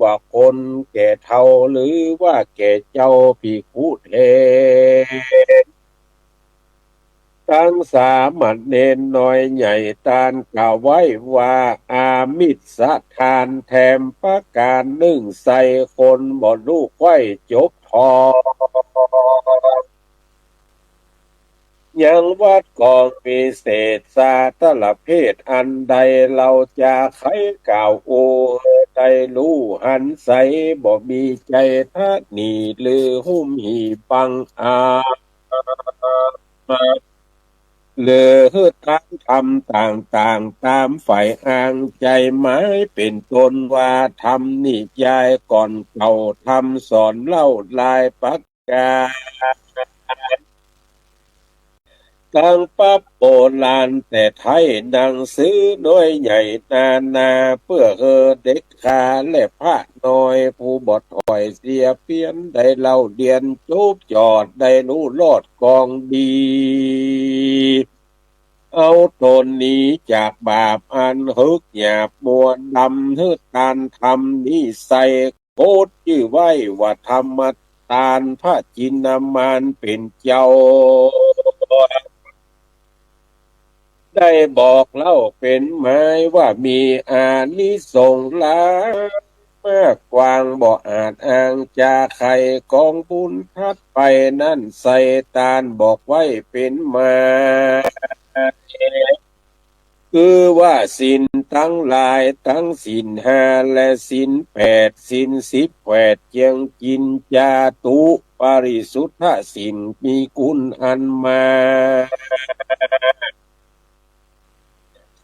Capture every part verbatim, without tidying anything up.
ว่าคนแก่เฒ่าหรือว่าแก่เจ้าภิกขุแต๊ ตังสามเณรน้อยใหญ่ต้านกล่าวไว้ว่า อามิสทานแถมประก๋านนึ่งใส่คนบ่ฮู้ใค่จบพอ ยังวัดกองวิเศษสาตะละเพศอันใด เฮาจะใค่กล่าวอู้หื้อได้ฮู้หันใส บ่มีใจ๋ตระหนี่หรือฮุ่มหี่บังอาจ หรือหื้อตางธรรมต่างๆ ต๋ามฝ่ายอ้างใจ๋ หมายเป๋นต้นว่าธรรมนิยายก่อนเก่า ธรรมสอนเล่าหลายประก๋าน ตังปั๊บโบราณแต่ไท้ หนังสือน้อยใหญ่นานา เปื้อหื้อเด็กขาและพระน้อย ผู้บ่ถ้อยเสียเปียน ได้เล่าเรียนจบจอด ได้ฮู้รอดกองดี เอาต๋นหนีจากบาปอันเหิกหยาบมัวดำ หื้อต้านทำนิสัย โคตจื้อไว้ว่าธรรมตาน พระจินนามานเป๋นเจ้า ได้บอกเล่าเป๋นหมายว่ามีอานิสงส์หลายมากกว้าง บ่อาจอ้างจะไข กองบุญถัดไปนั้นไส้ ต้านบอกไว้เป๋นหมาย คือว่าศีลตังหลาย ตังศีลห้าและศีลแปด ศีลสิบแปด เจียงกินจาตุ ปริสุทธศีล มีคุณอันมาก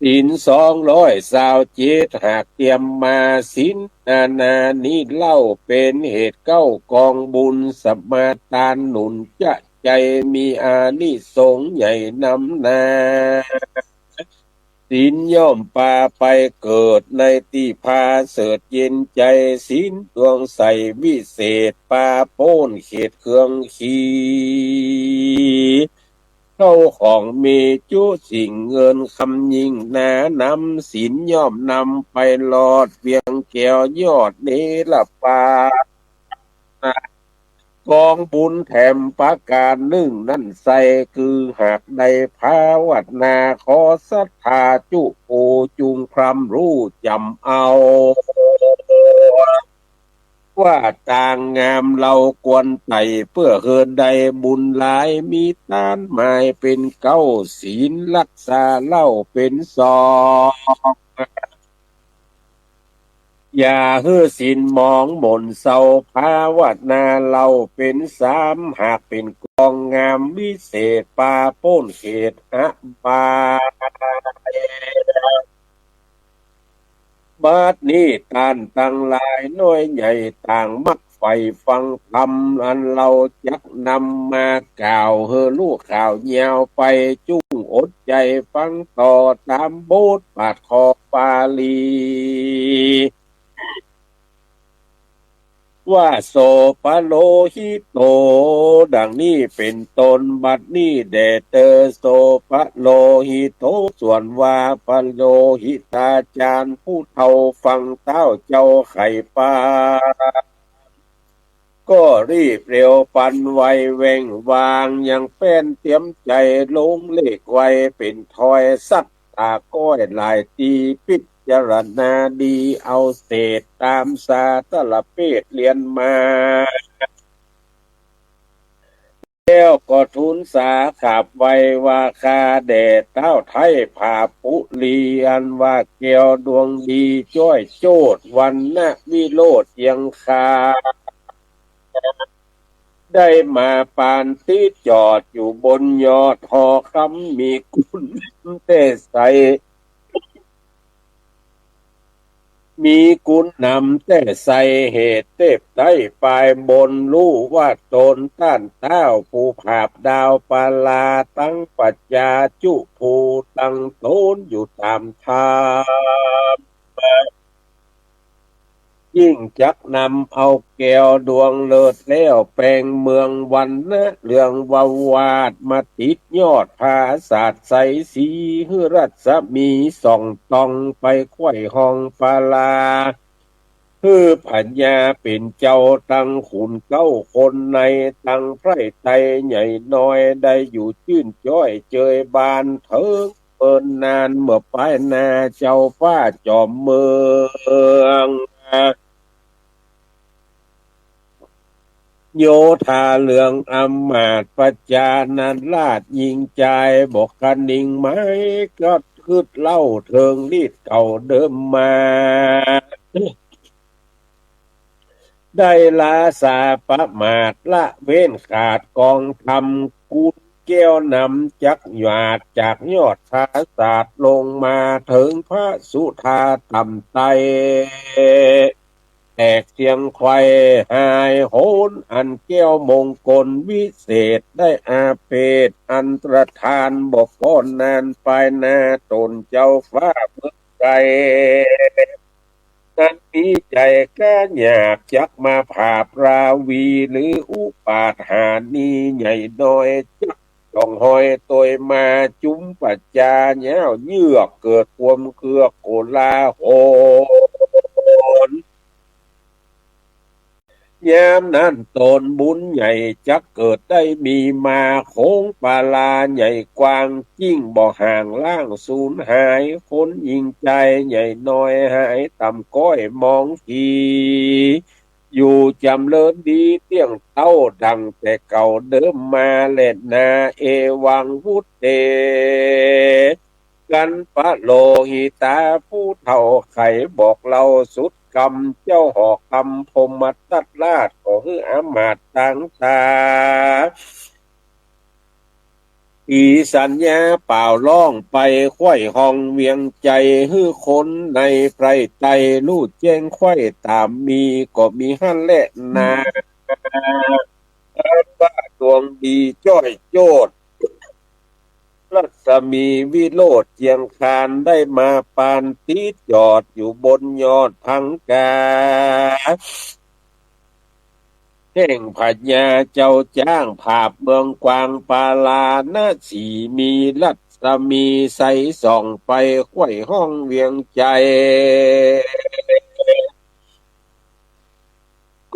ศีลสองร้อยซาวเจ็ด หากเตรียมมา ศีลนานานี้เล่า เป๋นเหตุเก๊ากองบุญ สมาทานหนุนจะใจ๋ มีอานิสงส์ใหญ่นำนา ศีลย่อมปาไปเกิดในตี้ผาเสริฐเย็นใจ๋ ศีลดวงใสวิเศษ ปาป๊นเขตเครื่องขี เข้าของมีจุสิ่งเงินคำยิ่งหนานำ ศีลย่อมนำไปรอดเวียงแก้วยอดเนรปา กองบุญแถมประก๋านนึ่งนั้นไส้ คือหากได้ภาวนา ขอศรัทธาจุผู้จุ่งคร่ำฮู้จ๋ำเอา ว่าตางงามเฮาควรไต่ เปื้อหื้อได้บุญหลาย มีตานหมายเป๋นเก๊า ศีลฮักษาเล่าเป๋นสอง อย่าหื้อศีลหมองหม่นเศร้า ภาวนาเล่าเป๋นสาม หากเป๋นกองงามวิเศษ ปาป๊นเขตอบาย บัดนี้ต้านตังหลายน้อยใหญ่ต่างมักใฝ่ฟังธรรม อันเฮาจักนำมากล่าวหื้อฮู้ข่าวยาวไป จุ่งอดใจ๋ฟังต่อต๋ามบทบาทข้อปาลี ว่า โสปะโลหิโต ดังนี้เป๋นต้น บัดนี้แด่เธอ โสปะโลหิโต ส่วนว่าปะโลหิตาจารย์ผู้เฒ่าฟังเต๊าเจ้าไขปาน ก็รีบเร็วปันไวแว่งวาง ยังแป้นเตรียมใจ๋ลงเลขไว้เป๋นถ้อย สัตตาก้อยหลายตี้ พิจารณาดีเอาเศษ ต๋ามสาตะละเพศเรียนมา แล้วก็ทูลสาขาบไหว้ว่า ข้าแด่เต๊าไท้ผาปุรี อันว่าแก้วดวงดีจ้อยโจ้ด วรรณวิโรจน์เยียงคา ได้มาปานตี้จอดอยู่บนยอดหอคำ มีคุณแต๊ไส้ มีคุณนำแต๊ไส้ เหตุเต๊ไต้ปายบน ฮู้ว่าต๋นต้านเต๊าผู้ผาบดาวปาลา ตังปัจจาจุผู้ตั้งต๋นอยู่ต๋ามธรรม ยิ่งจักนำเอาแก้วดวงเลิศแล้ว แป๋งเมืองวรรณะเรืองวาวาด มาติดยอดผาสาดใสสี หื้อรัศมีส่องตองไปไขว่ห้องปาลา หื้อพญาเป๋นเจ้าตังขุนเก๊าคนใน ตังไพร่ไตรใหญ่น้อย ได้อยู่จื้นจ้อยเจยบานเถิงเมินนาน เมื่อปายหน้าเจ้าฟ้าจอมเมือง โยธาเหลืองอำมาตย์ประจานาราชยิ่งใจ๋ บ่คะนิงหมายกัดกึ๊ดเล่าเถิงฤทธิ์เก่าเดิมมา ได้ลาสาประมาทละเว้นขาดกองธรรม กูลแก้วนำจักหยาดจากยอดปราสาทลงมาเถิงพระสุธาต่ำไตร แตกเสียงไขว่หายโหน อันแก้วมงคลวิเศษได้อาเพศอันตรธาน บ่ปอนนานปายหน้าตนเจ้าฟ้าเมืองไกล นั้นมีใจ๋กล้าหยาบจักมาผาบราวี หรืออุปาทานีใหญ่น้อย จักจ้องหอยตวยมาจุมประจาย้าวเยือก เกิดความเคือกโกลาหล ยามนั้นตนบุญใหญ่จักเกิดได้มีมา โขงปาลาใหญ่กว้าง ยิ่งบ่ห่างล้างสูญหาย คนยิ่งใจ๋ใหญ่น้อยหายต่ำก้อยมองที อยู่จ๋ำเริญดีเตี้ยงเต๊าดังแต่เก่าเดิมมาแลนา เอวังวุตเต กัณปะโลหิตาผู้เฒ่าไขบอกเล่าสุดกำ เจ้าหอกกำพรหมทัตราชก็หื้ออำมาตย์ตางตา ตีสัญญาเป่าร้องไปไขว้ห้องเวียงไกล หื้อคนในไพร่ไตรฮู้แจ้งไขว้ต๋ามมี ก็มีหั้นแลนา อันว่าดวงดีจ้อยโจทย์ รัศมีวิโรจน์เจียงคาน ได้มาปานติดจอดอยู่บนยอดพังกา แห่งพญาเจ้าจ๊างผาบเมืองกวางปาราณสี มีรัศมีใสส่องไปไขว้ห้องเวียงไกล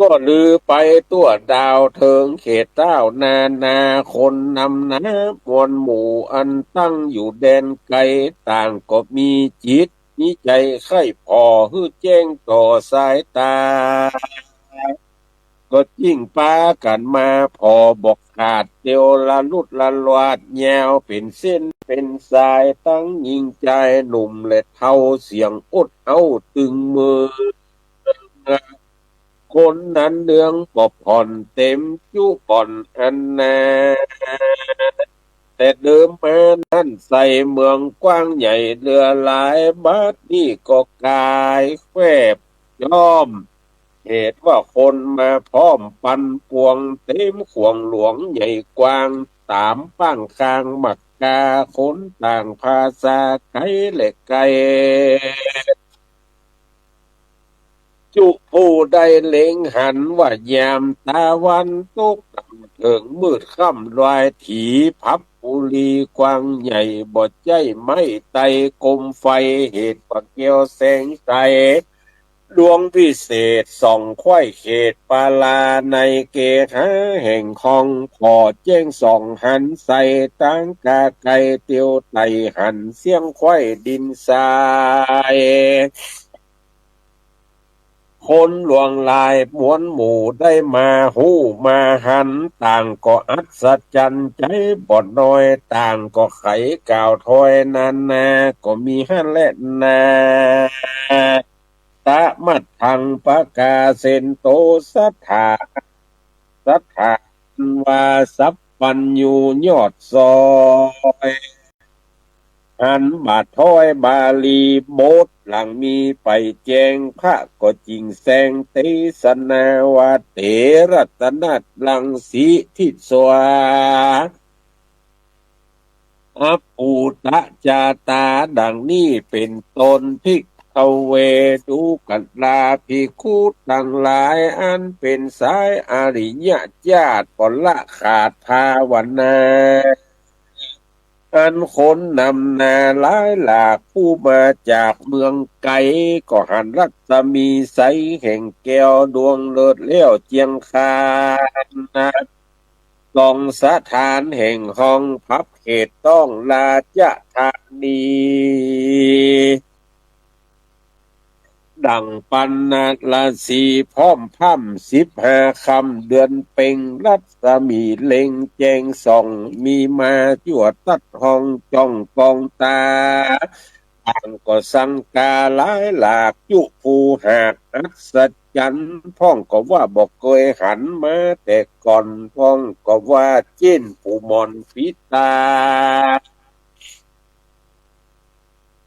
ก็ลือไปทั่วดาวเถิงเขตเต๊านานา คนนำหน้ามวลหมู่อันตั้งอยู่แดนไกล ต่างก็มีจิตมีใจ๋ใค่ผ่อหื้อแจ้งต่อสายต๋า ก็ยิ่งปากั๋นมาผ่อบ่ขาดเตียวละลุดละลวาด ยาวเป๋นเส้นเป๋นสาย ตังญิงจายหนุ่มและเฒ่า เสี้ยงอดเอาตึงเมือง คนนั้นเนืองก็ผ่อนเต็มจุบ่อนอันนา แต่เดิมมานั้นใส่เมืองกว้างใหญ่เหลือหลาย บัดนี้ก็ก๋ายแคบจ้อม เหตุว่าคนมาพร้อมปันปวง เต็มข่วงหลวงใหญ่กว้าง ต๋ามป้างคางหมากกา คนต่างภาษาไกลและไกล จุผู้ได้เล็งหันว่ายามตะวันตก เถิงมืดค่ำลอย ถีพับปุรีกว้างใหญ่ บ่ใจ้ไม้ไตรโกมไฟ เหตุว่าแก้วแสงใส ดวงวิเศษส่องไขว้เขตปาราในเกหาแห่งห้อง ผ่อแจ้งส่องหันใส ตังก้าไกลเตียวไต่หันเสี้ยงไขว้ดินทราย คนหลวงหลายมวลหมู่ได้มาฮู้มาหัน ต่างก็อัศจรรย์ใจ๋บ่น้อย ต่างก็ไขกล่าวถ้อยนานา ก็มีหั้นแลนา ตะมัตถังปะกาเสนโต สัตถา สัตถาว่าสัพพัญญูยอดซอย หันบ่าถ้อยบาลีบทหลังมีไปแจ้ง พระก็จึงแสดงเตสนาว่า เถระตนะรังสีทิสวา อปูตะจาตา ดังนี้เป๋นต้น ภิกขเว ดูกราภิกขุตังหลาย อันเป๋นสายอริยะจาติ บ่ละขาดภาวนา อันคนนำหน้าหลายหลาก ผู้มาจากเมืองไก๋ ก็หันรัศมีใสแห่งแก้วดวงเลิศแล้วเจียงคาน ส่องสถานแห่งห้องพักเขตต้องราชธานี ดั่งปันนรสีพร้อมพร่ำ สิบห้าค่ำเดือนเพ็ญ รัศมีเล็งแจ้งส่อง มีมาจั่วตัดห้องจ้องกองต๋า ต่างก็สังกาหลายหลาก จุผู้หากอัศจรรย์ พ่องก็ว่าบ่เกยหันมาแต่ก่อน พ่องก็ว่าเจ้นผู้หมอนปิดต๋า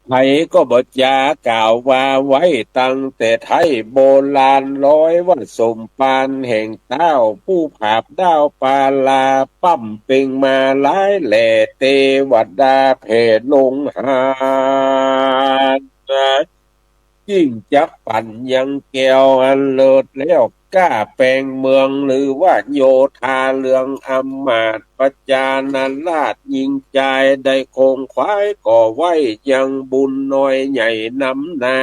ใผก็บ่จ๋ากล่าวว่าไว้ ตั้งแต่ไทยโบราณ ร้อยว่าสมปานแห่งต้าว ผู้ผาบด้าวปาลา ป้ำเป่งมาหลายแหล่ เตวดาแผ่ลงหา ยิ่งจักปั๋นยังแก้วอันเลิศแล้ว กล้าแป๋งเมืองหรือว่าโยธาเรือง อำมาตย์ประจานาราชยิ่งจาย ได้โคงควายก่อไว้ยังบุญน้อยใหญ่นำหน้า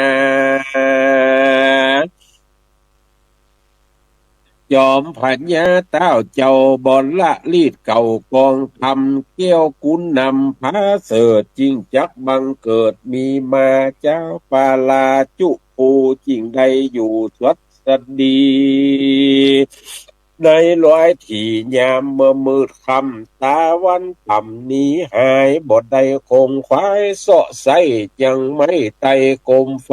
จอมพญาต้าวเจ้าบรรละลีดเก่ากองธรรม แก้วกุลนำพาเสริฐ จึงจักบังเกิดมีมา เจ้าปาลาจุภูจึงได้อยู่สวัสดี ในร้อยถี่ยามเมื่อมืดค่ำ ตาวันต่ำหนีหาย บ่ได้โคงควายเซาะไส้ ยังไม่ไต่โกมไฟ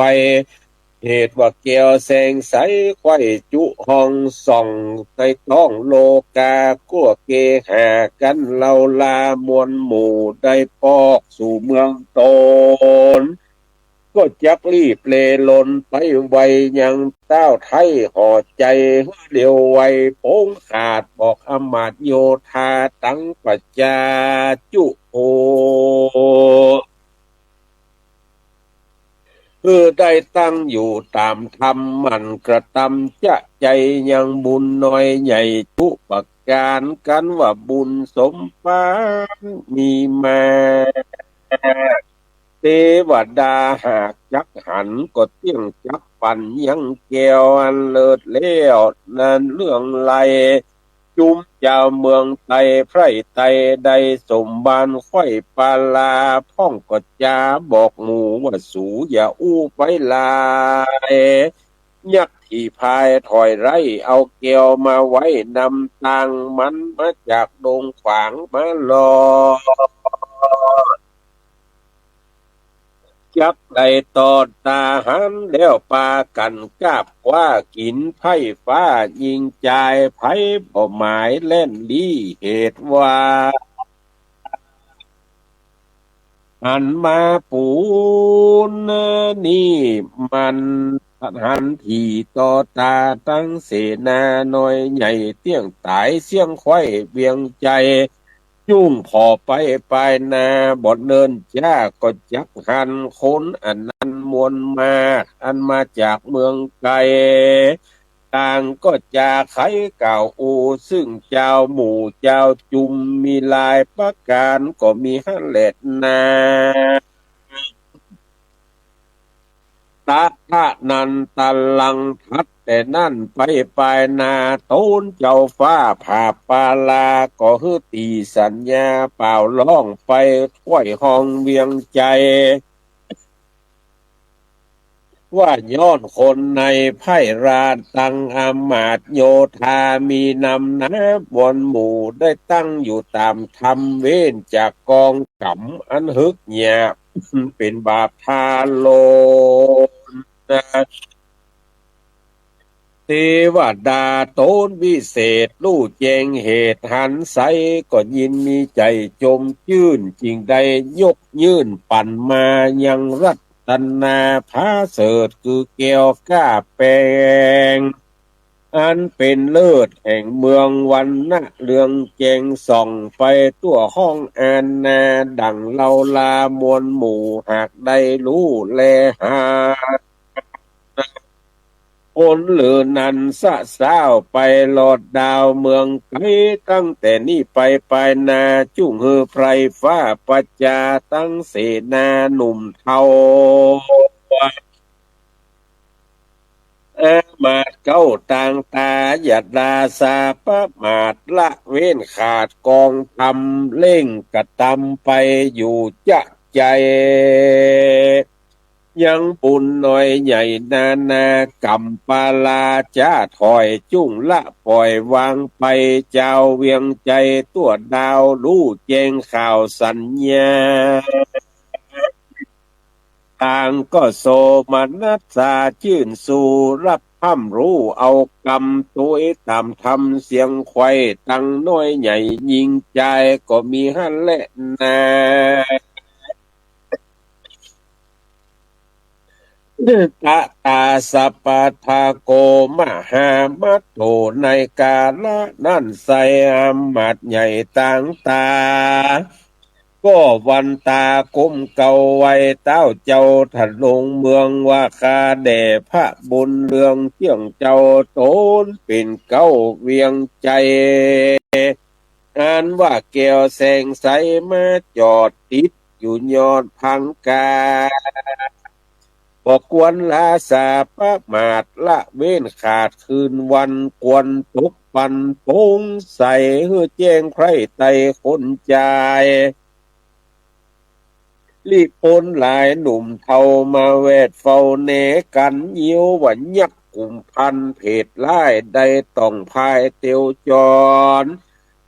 เหตุว่าแก้วแสงใสไขว่จุห้องส่อง ในต้องโลกากั๋วเกหากั๋น เล่าลามวลหมู่ได้ปอกสู่เมืองตน ก็จักรีบเลหล่นไปไว ยังต้าวไทยห่อใจ๋หื้อเร็วไว โผงขาดบอกอำมาตย์โยธาตังประจาจุโภ คือได้ตั้งอยู่ต๋ามธรรม หมั่นกระตำจะใจ๋ยังบุญน้อยใหญ่จุประก๋าน กั๋นว่าบุญสมปานมีมา เตวดาหากจักหัน ก็เตี้ยงจักปั๋นยังแก้วอันเลิศแล้ว นั้นเรื่องไล จุมเจ้าเมืองไตร ไพร่ไตรได้สมบานไขว่ปาลา พ่องก็จ๋าบอกหมู่ว่าสูอย่าอู้ไปหลาย ยักษ์ที่พายถอยไร่เอาแก้วมาไว้นำตาง มันมาจากดงขวางมารอด จักได้ตอดต๋าหันแล้วปากั๋นกาบคว้ากิ๋น ไพร่ฟ้ายิงจาย ไผบ่หมายแล่นลี้ เหตุว่า หันมาปูนนี้มัน หันถี่ต่อต๋าตังเสนาน้อยใหญ่ เตี้ยงต๋ายเสี้ยงไขว่เวียงใจ๋ จุ่งผ่อไปปายหน้า บ่เนิ่นจ๊าก็จักหันคนอันนั้นมวลมาก อันมาจากเมืองไก๋ ต่างก็จ๋าไขกล่าวอู้ ซึ่งเจ้าหมู่เจ้าจุมมีหลายประก๋าน ก็มีหั้นแลนา ตะทะนันตะลัง ถัดแต่นั้นไปปายหน้า โตนเจ้าฟ้าผาบปาลา ก็หื้อตี๋สัญญาเป่าร้องไปไขว่ห้องเวียงใจ๋ ว่าย้อนคนในไพร่ราชตังอำมาตย์โยธา มีนำหน้ามวลหมู่ได้ตั้งอยู่ต๋ามธรรม เว้นจากกองก๋รรมอันเหิกหยาบ เป๋นบาปทารุณ เตวดาต๋นวิเศษ ฮู้แจ้งเหตุหันไส ก็ยินมีใจ๋จมจื้น จึงได้ยกยื่นปั๋นมายังรัตนาผาเสริฐ คือแก้วก้าแป๋ง อันเป๋นเลิศแห่งเมืองวรรณะเรืองแจ้งส่องไปทั่วห้องอาณา ดั่งเฮาลามวลหมู่หากได้ฮู้แลหา นะ คนเหล่านั้นสะซ้าวไปลอดดาวเมืองไก๋ ตั้งแต่นี้ไปปายหน้า จุ่งหื้อไพร่ฟ้าประจา ตังเสนาหนุ่มเฒ่า อามาตย์เก๊าต่างต๋า อย่าดาสาประมาท ละเว้นขาดกองธรรม เร่งกระตำไปอยู่จะใจ๋ ยังบุญน้อยใหญ่นานา ก๋ำปาลาจ๊าถอย จุ่งละปล่อยวางไป จาวเวียงใจ๋ ตั๋วดาวฮู้แจ้งข่าวสัญญา ต่างก็โสมนัสสาจื้นชู ฮับร่ำฮู้เอากำ ตวยต๋ามธรรมเสียงใคว่ ตังน้อยใหญ่ญิงจาย ก็มีหั้นแลนา ตะตาสะปะทะโก มหามัตโต ในกาละนั้นไส้ อามาตย์ใหญ่ต่างต๋า ก็วันต๋าก้มเกล้าไหว้เต๊าเจ้าทะลงเมือง ว่าข้าแด่พระบุญเรืองเจื้องเจ้า ต๋นเป๋นเก๊าเวียงใจ๋ อันว่าแก้วแสงใส มาจอดติดอยู่ยอดพังกา บ่ควรละสาประมาท ละเว้นขาดคืนวัน ควรตกปันโปร่งใส หื้อแจ้งใคร่ไต่คนจาย ลิปนหลายหนุ่มเฒ่ามาแวดเฝ้าแนกั๋น เยียวว่ายักษ์กุมภัณฑ์เผดร้าย ได้ต้องพายเตียวจร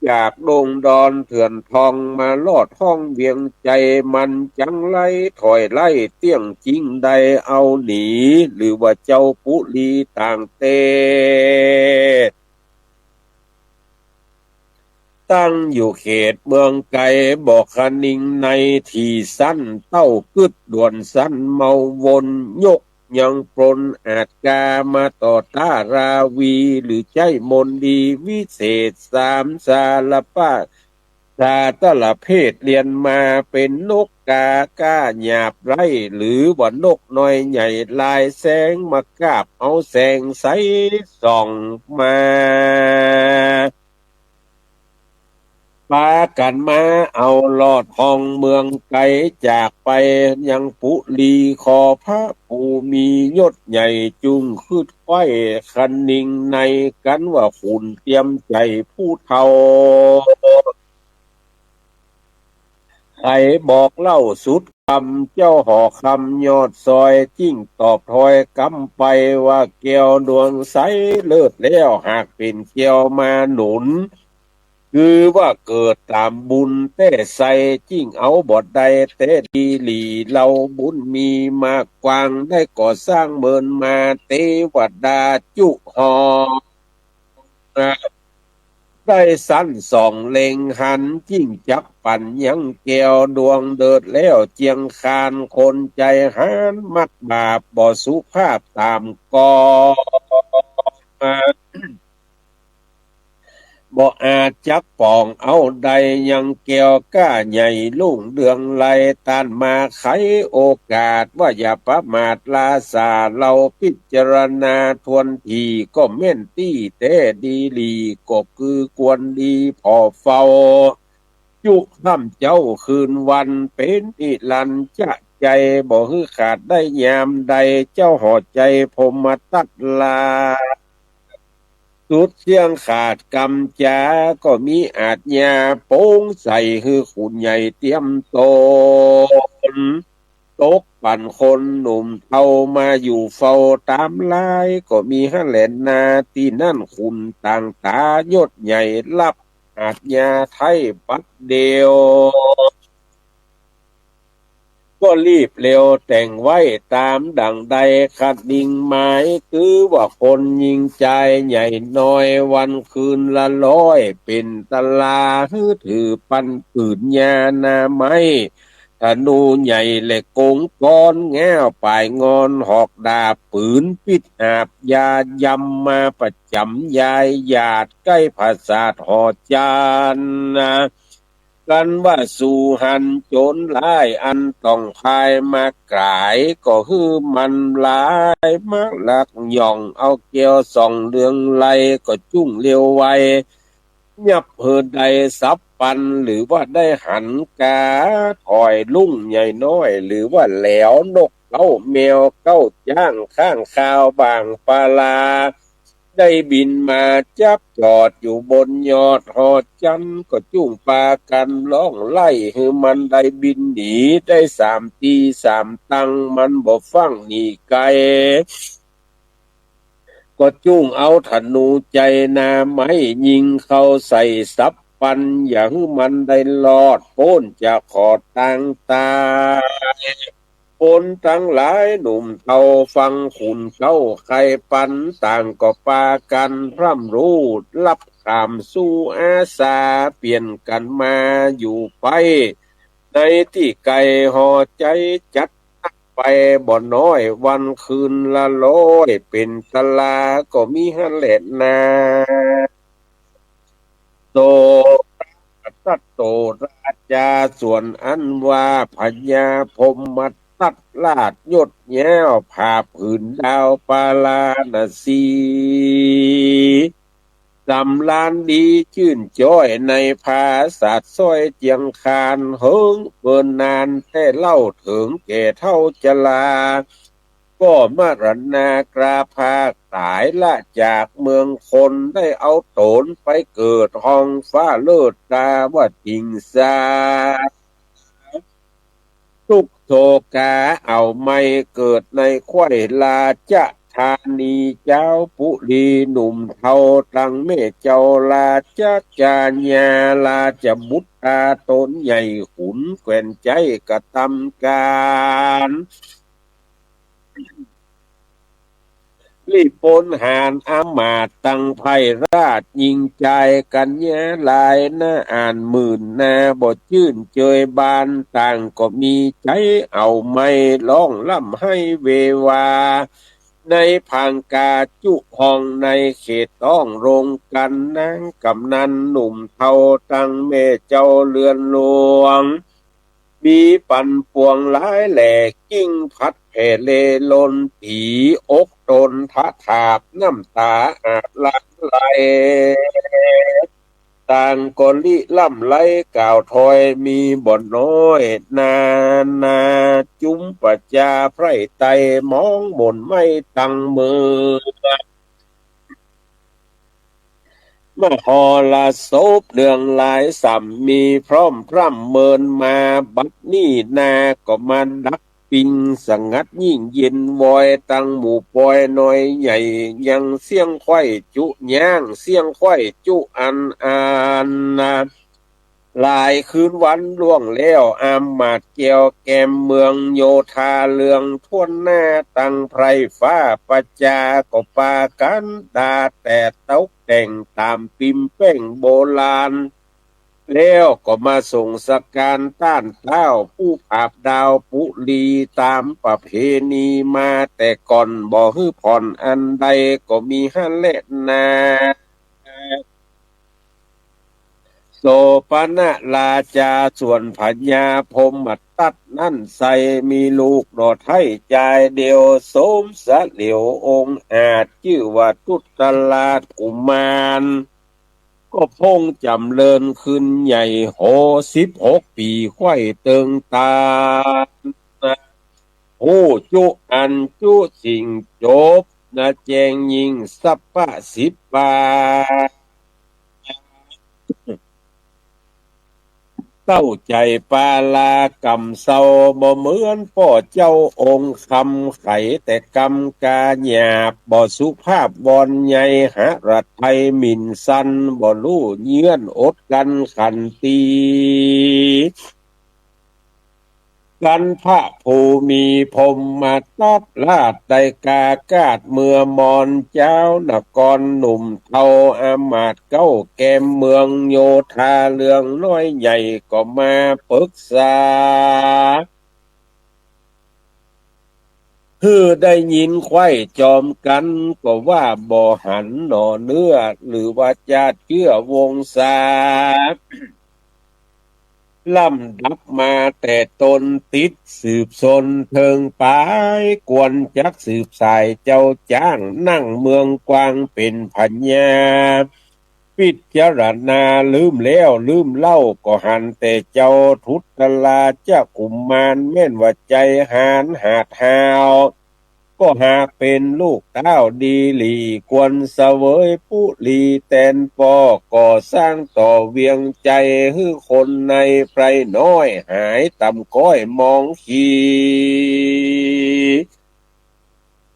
จากดงดอนเถื่อนทอง มาลอดห้องเวียงใจ๋ มันจังไล่ถอยไล่เตี้ยงจิง ได้เอาหนี หรือว่าเจ้าปุรีต่างเต ตั้งอยู่เขตเมืองไก๋ บ่คะนิงในที่สั้น เต้ากึ๊ดด่วนสั้นเมาวน ยกยังปรนอาจกา มาต่อต้าราวี หรือใจ๊มนต์ดีวิเศษ สามสารปะ สาตะละเพศเรียนมา เป๋นนกกาก้าหยาบไร้ หรือว่านกน้อยใหญ่ลายแสง มากาบเอาแสงใสส่องมา ปากั๋นมาเอาลอดห้องเมืองไก๋ จากไปยังปุรี ขอพระผู้มียศใหญ่ จุ่งคึดใค่คะนิงในกั๋น ว่าขุนเตียมใจ๋ผู้เฒ่า ใผบอกเล่าสุดคำ เจ้าหอคำยอดซอย จิ่งตอบถ้อยกำไป ว่าแก้วดวงใสเลิศแล้ว หากเป๋นแก้วมาหนุน คือว่าเกิดต๋ามบุญแต๊ไส้ จิ่งเอาบ่ได้แต๊ดีหลี เฮาบุญมีมากกว้าง ได้ก่อสร้างเมินมา เตวดาจุหอ ได้สันส่องเล็งหัน จิ่งจักปั๋นยังแก้วดวงเดิดแล้ว เจียงคานคนใจ๋ฮ้าน มักบาปบ่สุภาพต๋ามก่อ บ่อาจจักป๋องเอาได้ ยังแก้วก้าใหญ่รุ่งเรืองไล ต้านมาไขโอกาส ว่าอย่าประมาทละสา เฮาพิจารณาถ้วนถี่ ก็แม่นตี้แต๊ดีหลี ก็คือควรดีผ่อเฝ้า จุค่ำเจ๊าคืนวัน เป๋นนิรันดร์จะใจ๋ บ่หื้อขาดได้ยามใด เจ้าหอใจ๋พรหมตัตรา สุดเสี้ยงขาดกำจา ก็มีอาจญาโปร่งใส หื้อขุนใหญ่เตียมต๋น ตกปั๋นคนหนุ่มเฒ่า มาอยู่เฝ้าต๋ามลาย ก็มีหั้นแลนา ตี้นั้นขุนต่างต๋ายศใหญ่ ฮับอาจญาไท้บัดเดียว ก็รีบเร็วแต่งไว้ต๋ามดั่งใด คะนิงหมาย คือว่าคนญิงจายใหญ่น้อย วันคืนละร้อยเป๋นตารา หื้อถือปันปืนญานาไม้ ธนูใหญ่และกงกร ง้าวป๋ายงอนหอกดาบ ปืนปิ๊ดหาบยายำ มาประจ๋ำยายหยาด ใก้ผาสาทหอจันทร์ กันว่าสูหันโจ๋รฮ้ายอันต้องพายมาก๋าย ก็หื้อมันหลายมาลักหย่องเอาแก้วส่องเรืองไล ก็จุ่งเร็วไว ยับหื้อได้สับปัน หรือว่าได้หันกา ถอยลุ่งใหญ่น้อย หรือว่าแหลวนกเก๊าแมวเก๊าจ๊างข้างคาวบ่างปลา ได้บินมาจับจอดอยู่บนยอดหอจันทร์ ก็จุ่งปากั๋นฮ้องไล่หื้อมันได้บินหนี ได้สามตี้สามตัง มันบ่ฟั่งหนีไกล ก็จุ่งเอาธนูใจ๋หน้าไม้ยิงเข้าใส่สับปัน อย่าหื้อมันได้รอดป๊นจากขอดตางตาย คนตังหลายหนุ่มเฒ่าฟังขุนเก๊าใค่ปัน ต่างก็ปากั๋นพร่ำรูดลับขามสู่อาสา เปลี่ยนกั๋นมาอยู่ไป ในตี้ไก๋หอใจ๋จัดไปบ่น้อย วันคืนละร้อยเป๋นตะลา ก็มีหั้นแหละนา โส ตัตโตราจา ส่วนอันว่าพญาพรหมทัตราชยศยาว ผาบผืนดาวปาราณสี สำราญดีจื้นจ้อยในผาสาทซ้อยเจียงคาน เหิงเปิ้นนานแต๊เล่าเถิงแก่เฒ่าจรา ก็มรณาคราพากต๋ายละจากเมืองคน ได้เอาต๋นไปเกิดห้องฟ้าเลิศตาวถิงสา ทุกข์โศกาเอาไม่เกิดในแคว้นราชธานี จาวปุรีหนุ่มเฒ่าตังแม่เจ้าราชกัญญา ราชบุตรต๋นใหญ่ขุนแควนใจ๊กระตำก๋าน รีบป๊นหานอามาตย์ตังไพร่ราชหญิงจายกัญญาหลายนา อ่านหมื่นนาบ่จื้นเจยบาน ต่างก็มีใจ๋เอาไม้ฮ้องร่ำไห้เววา ในผางกาจุห้องในเขตต้องโรงกั๋น นางกำนันหนุ่มเฒ่าตังแม่เจ้าเรือนหลวง มีปันปวงหลายแหล่ กิ้งพัดแผ่เลลน ตี๋อกต๋นทะถาบ น้ำต๋าอาบหลั่งไหล ต่างก็ริร่ำไรกล่าวถอยมีบ่น้อยนานา จุมปจาใพร่ไตร่มองหม่นไหม้ตังเมือง มหรสพเรื่องหลายส่ำมีพร้อมพร่ำเมินมา บัดนี้นาก็มาดักปิงสงัดยิ่งเย็นวอย ตังหมู่ปอยน้อยใหญ่ ยังเสี้ยงไขว้จุย้าง เสี้ยงไขว้จุอันอันนา หลายคืนวันล่วงแล้ว อามาตย์แก้วแกมเมืองโยธาเรืองถ้วนหน้า ตังไพร่ฟ้าประจาก็ปากั๋นดาแต๊ตกแต่งต๋ามปิมแป้งโบราณ แล้วก็มาส่งสการต้านเต๊าผู้ผาบดาวปุรี ต๋ามประเพณีมาแต่ก่อน บ่หื้อผ่อนอันใดก็มีหั้นแหละนา โสปณราชา ส่วนพญาพรหมทัตนั้นไส้ มีลูกหน่อไท้จายเดียว สมสะเหลียวองอาจ จื้อว่าทุตราชกุมาร ก็พงจ๋ำเริญขึ้นใหญ่โห สิบหกปี๋ไขว้เติงต๋าน ฮู้จุอันจุสิ่งจบนา แจ้งยิ่งสัพพะสิบประ เต้าใจ๋ปาลากำเศร้า บ่เหมือนป้อเจ้าองค์คำ ไขแต่กำกาหยาบ บ่สุภาพวอนใย หฤทัยหมิ่นสัน บ่ฮู้เยื้อนอดกลั้นขันตี กันพระผู้มีพรหมทัตราชได้กากาดเมื่อมอน จาวนครหนุ่มเฒ่าอามาตย์เก๊าแกมเมืองโยธาเรืองน้อยใหญ่ก็มาปึกษา หื้อได้ยินไขว้จอมกั๋น ก็ว่าบ่หันหน่อเนื้อ หรือว่าจาติเจื้อวงศา ล่ำดับมาแต่ต้น ติดสืบสนเถิงป๋าย ควรจักสืบสายเจ้าจ๊าง นั่งเมืองกวางเป๋นพญา พิจารณาลืมแล้วลืมเล่า ก็หันแต่เจ้าทุตราชกุมาร แม่นว่าใจ๋หาญหาดฮ้าว ก็หากเป๋นลูกเต้าดีหลี ควรเสวยปุรีแตนปอ ก่อสร้างต่อเวียงใจ๋ หื้อคนในไพร่น้อย หายต่ำก้อยมองขี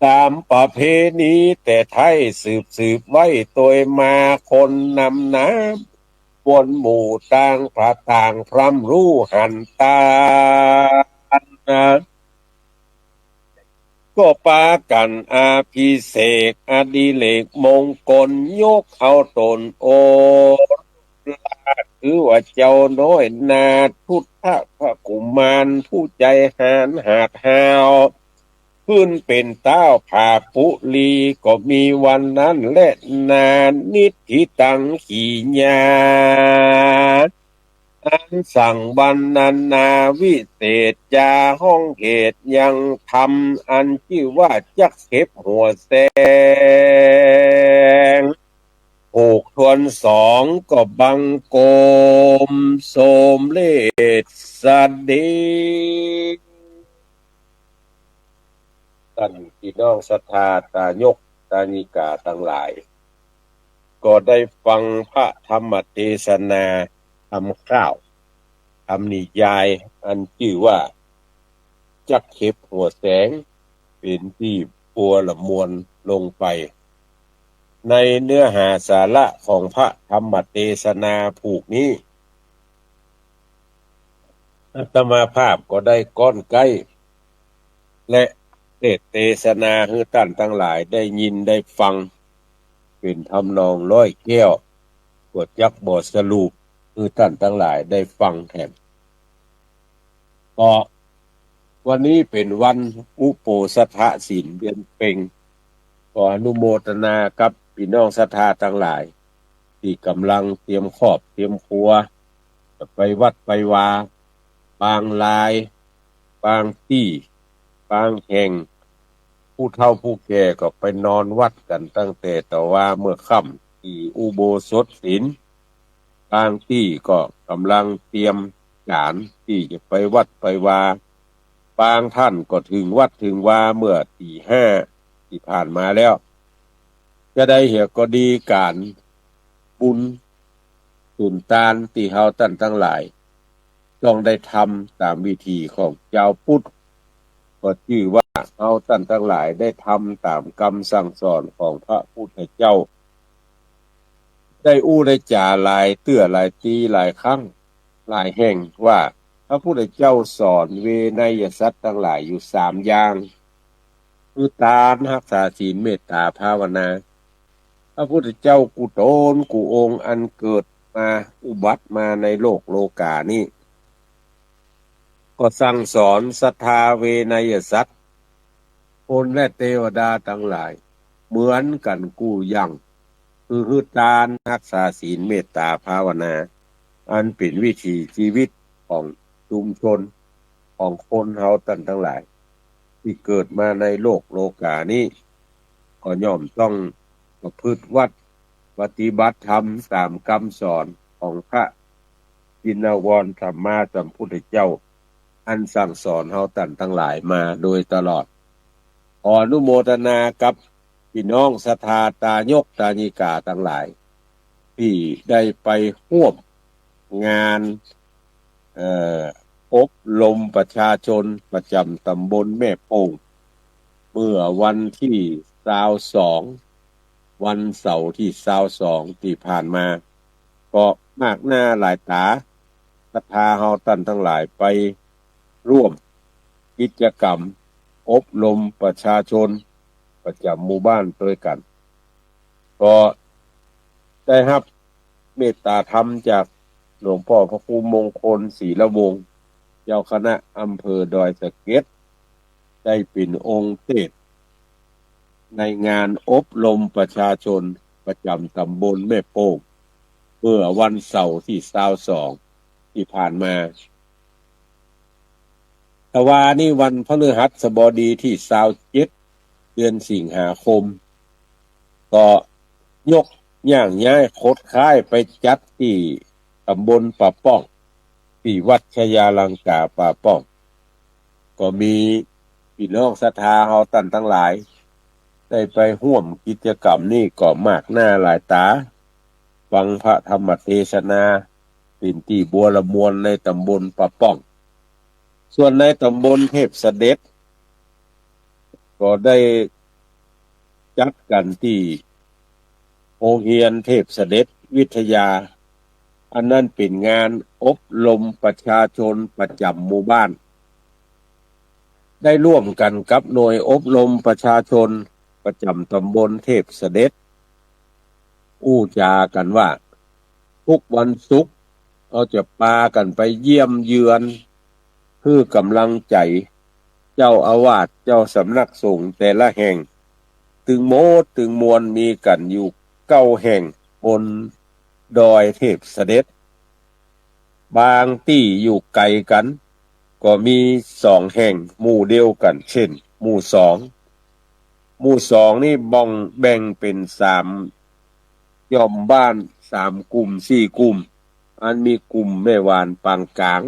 ต๋ามประเพณีแต่ไท้ สืบสืบไว้ตวยมา คนนำหน้า มวลหมู่ต่างพระต่างพร่ำฮู้หันต๋าน ก็ปากั๋นอภิเษกอดิเรกมงคล ยกเอาต๋นโอรส ถือว่าเจ้าน้อยนาถทุตราชกุมาร ผู้ใจ๋หาญหาดฮ้าว ขึ้นเป๋นเต้าผาปุรี ก็มีวันนั้นแลนานิทธิตัง ขีญา อันสั่งบรรณนาวิเศษ จาฮ้องเหตุยังธรรม อันจื้อว่าจักเข็บหัวแสง ผูกทวนสอง ก็บังคมสมเร็จเสด็จ ต้านปี้น้องศรัทธาตายกตายิกาตังหลาย ก็ได้ฟังพระธรรมเตสนา ธรรมคร่าว ธรรมนิยาย อันจื้อว่าจักเข็บหัวแสง เป๋นตี้ปัวละมวลลงไป ในเนื้อหาสาระของพระธรรมเตสนาผูกนี้ อาตมาภาพก็ได้ก๊อนใก๊ และเตสน์เตสนาหื้อต้านตังหลายได้ยินได้ฟัง เป๋นทำนองร้อยแก้ว ก็จักบ่สรุปหื้อต้านตังหลายได้ฟังแถม ก็วันนี้เป๋นวันอุโปสถศีลเดือนเพ็ญ ก็อนุโมทนากับปี้น้องศรัทธาตังหลาย ตี้ก่ำลังเตรียมครอบเตรียมครัว จะไปวัดไปวา บางราย บางตี้ บางแห่ง ผู้เฒ่าผู้แก่ก็ไปนอนวัดกั๋นตั้งแต่ตะวาเมื่อค่ำ ตี้อุโบสถศีล บางตี้ก็ก่ำลังเตรียมก๋านตี้จะไปวัดไปวา บางต้านก็เถิงวัดเถิงวาเมื่อตี๋ห้าตี้ผ่านมาแล้ว จะใดเหียก็ดี ก๋านบุญสุนตานตี้เฮาต้านตังหลาย ต้องได้ทำต๋ามวิถีของจาวพุทธ ก็จื้อว่าเฮาต้านตังหลายได้ทำต๋ามกำสั่งสอนของพระพุทธเจ้า ได้อู้ได้จ๋าหลายเตื้อหลายตี้หลายครั้งหลายแห่งว่า พระพุทธเจ้าสอนเวไนยสัตว์ตังหลายอยู่สามอย่าง คือตาน ฮักษาศีล เมตตา ภาวนา พระพุทธเจ้ากู้ต๋นกู้องค์อันเกิดมาอุบัติมาในโลกโลก๋านี้ ก็สั่งสอนศรัทธาเวไนยสัตว์ คนและเตวดาตังหลาย เหมือนกั๋นกู้อย่าง คือหื้อตาน ฮักษาศีล เมตตา ภาวนา อันเป๋นวิถีจีวิตของชุมชน ของคนเฮาต้านตังหลาย ตี้เกิดมาในโลกโลก๋านี้ ก็ย่อมต้องประพฤติวัตรปฏิบัติธรรมต๋ามกำสอนของพระชินวรสัมมาสัมพุทธเจ้า อันสั่งสอนเฮาต้านตังหลายมาโดยตลอด ขออนุโมทนากับปี้น้องศรัทธาตายกตายิกาตังหลาย ตี้ได้ไปฮ่วมงาน เอ่อ อบรมประชาชนประจ๋ำต๋ำบลแม่โป่ง เมื่อวันตี้ซาวสอง วันเสาร์ตี้ซาวสองตี้ผ่านมา ก็มากหน้าหลายต๋า ศรัทธาเฮาต้านตังหลายไปฮ่วมกิจกรรมอบรมประชาชนประจ๋ำหมู่บ้านตวยกั๋น ก็ได้ฮับเมตตาธรรมจากหลวงป้อพระครูมงคล ศรีละวงศ์ เจ้าคณะอำเภอดอยสะเก็ด ได้เป๋นองค์เตสน์ในงานอบรมประชาชนประจ๋ำต๋ำบลแม่โป่ง เมื่อวันเสาร์ตี้ซาวสอง ตี้ผ่านมา ตะวานี้วันพฤหัสบดีตี้ซาวเจ็ด เดือนสิงหาคม ก็ยกย่างย้ายขดค้ายไปจัดตี้ตำบลป่าป้อง ตี้วัดชยาลังกาป่าป้อง ก็มีปี้น้องศรัทธาเฮาต้านตังหลาย ได้ไปฮ่วมกิจกรรมนี้ก็มากหน้าหลายต๋า ฟังพระธรรมเตสนา เป๋นตี้บัวระมวลในตำบลป่าป้อง ส่วนในตำบลเทพเสด็จ ก็ได้จัดกั๋นตี้โฮงเฮียนเทพเสด็จวิทยา อันนั้นเป๋นงานอบรมประชาชนประจ๋ำหมู่บ้าน ได้ร่วมกั๋นกับหน่วยอบรมประชาชนประจ๋ำตำบลเทพเสด็จ อู้จ๋ากั๋นว่า ทุกวันศุกร์ เฮาจะปากั๋นไปเยี่ยมเยือน หื้อก๋ำลังใจ๋ เจ้าอาวาส เจ้าสำนักสงฆ์แต่ละแห่ง ตึงหมดตึงมวลมีกั๋นอยู่เก้าแห่งบนดอยเทพเสด็จ บางตี้อยู่ไก๋กั๋น ก็มีสองแห่งหมู่เดียวกั๋น เจ้น หมู่สอง หมู่สองนี่บ่งแบ่งเป๋นสามย่อมบ้าน สามกลุ่ม สี่กลุ่ม อันมีกลุ่มแม่หวานปางก๋าง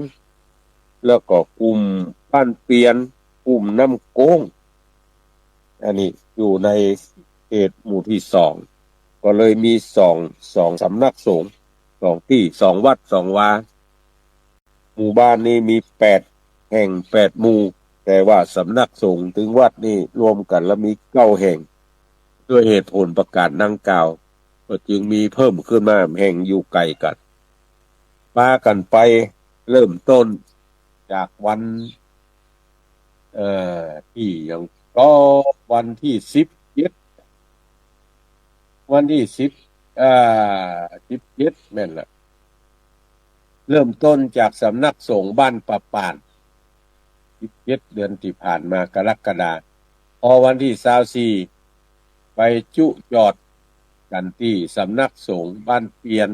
แล้วก็กลุ่มบ้านเปียน กลุ่มน้ำโก้ง อันนี้อยู่ในเขตหมู่ตี้สอง ก็เลยมีสอง สองสำนักสงฆ์ สองตี้ สองวัด สองวา หมู่บ้านนี้มีแปดแห่ง แปดหมู่ แต่ว่าสำนักสงฆ์ตึงวัดนี่รวมกั๋นแล้วมีเก้าแห่ง ด้วยเหตุผลประก๋านดังกล่าว ก็จึงมีเพิ่มขึ้นมาแห่งอยู่ไก๋กั๋น ปากั๋นไปเริ่มต้นจากวัน เอ่อ ตี้หยังก็วันตี้สิบเจ็ด วันตี้สิบ อ่า สิบเจ็ด แม่นละ เริ่มต้นจากสำนักสงฆ์บ้านป่าป่าน สิบเจ็ด เดือนตี้ผ่านมา กรกฎา พอวันตี้ซาวสี่ ไปจุจอดกั๋นตี้สำนักสงฆ์บ้านเปียน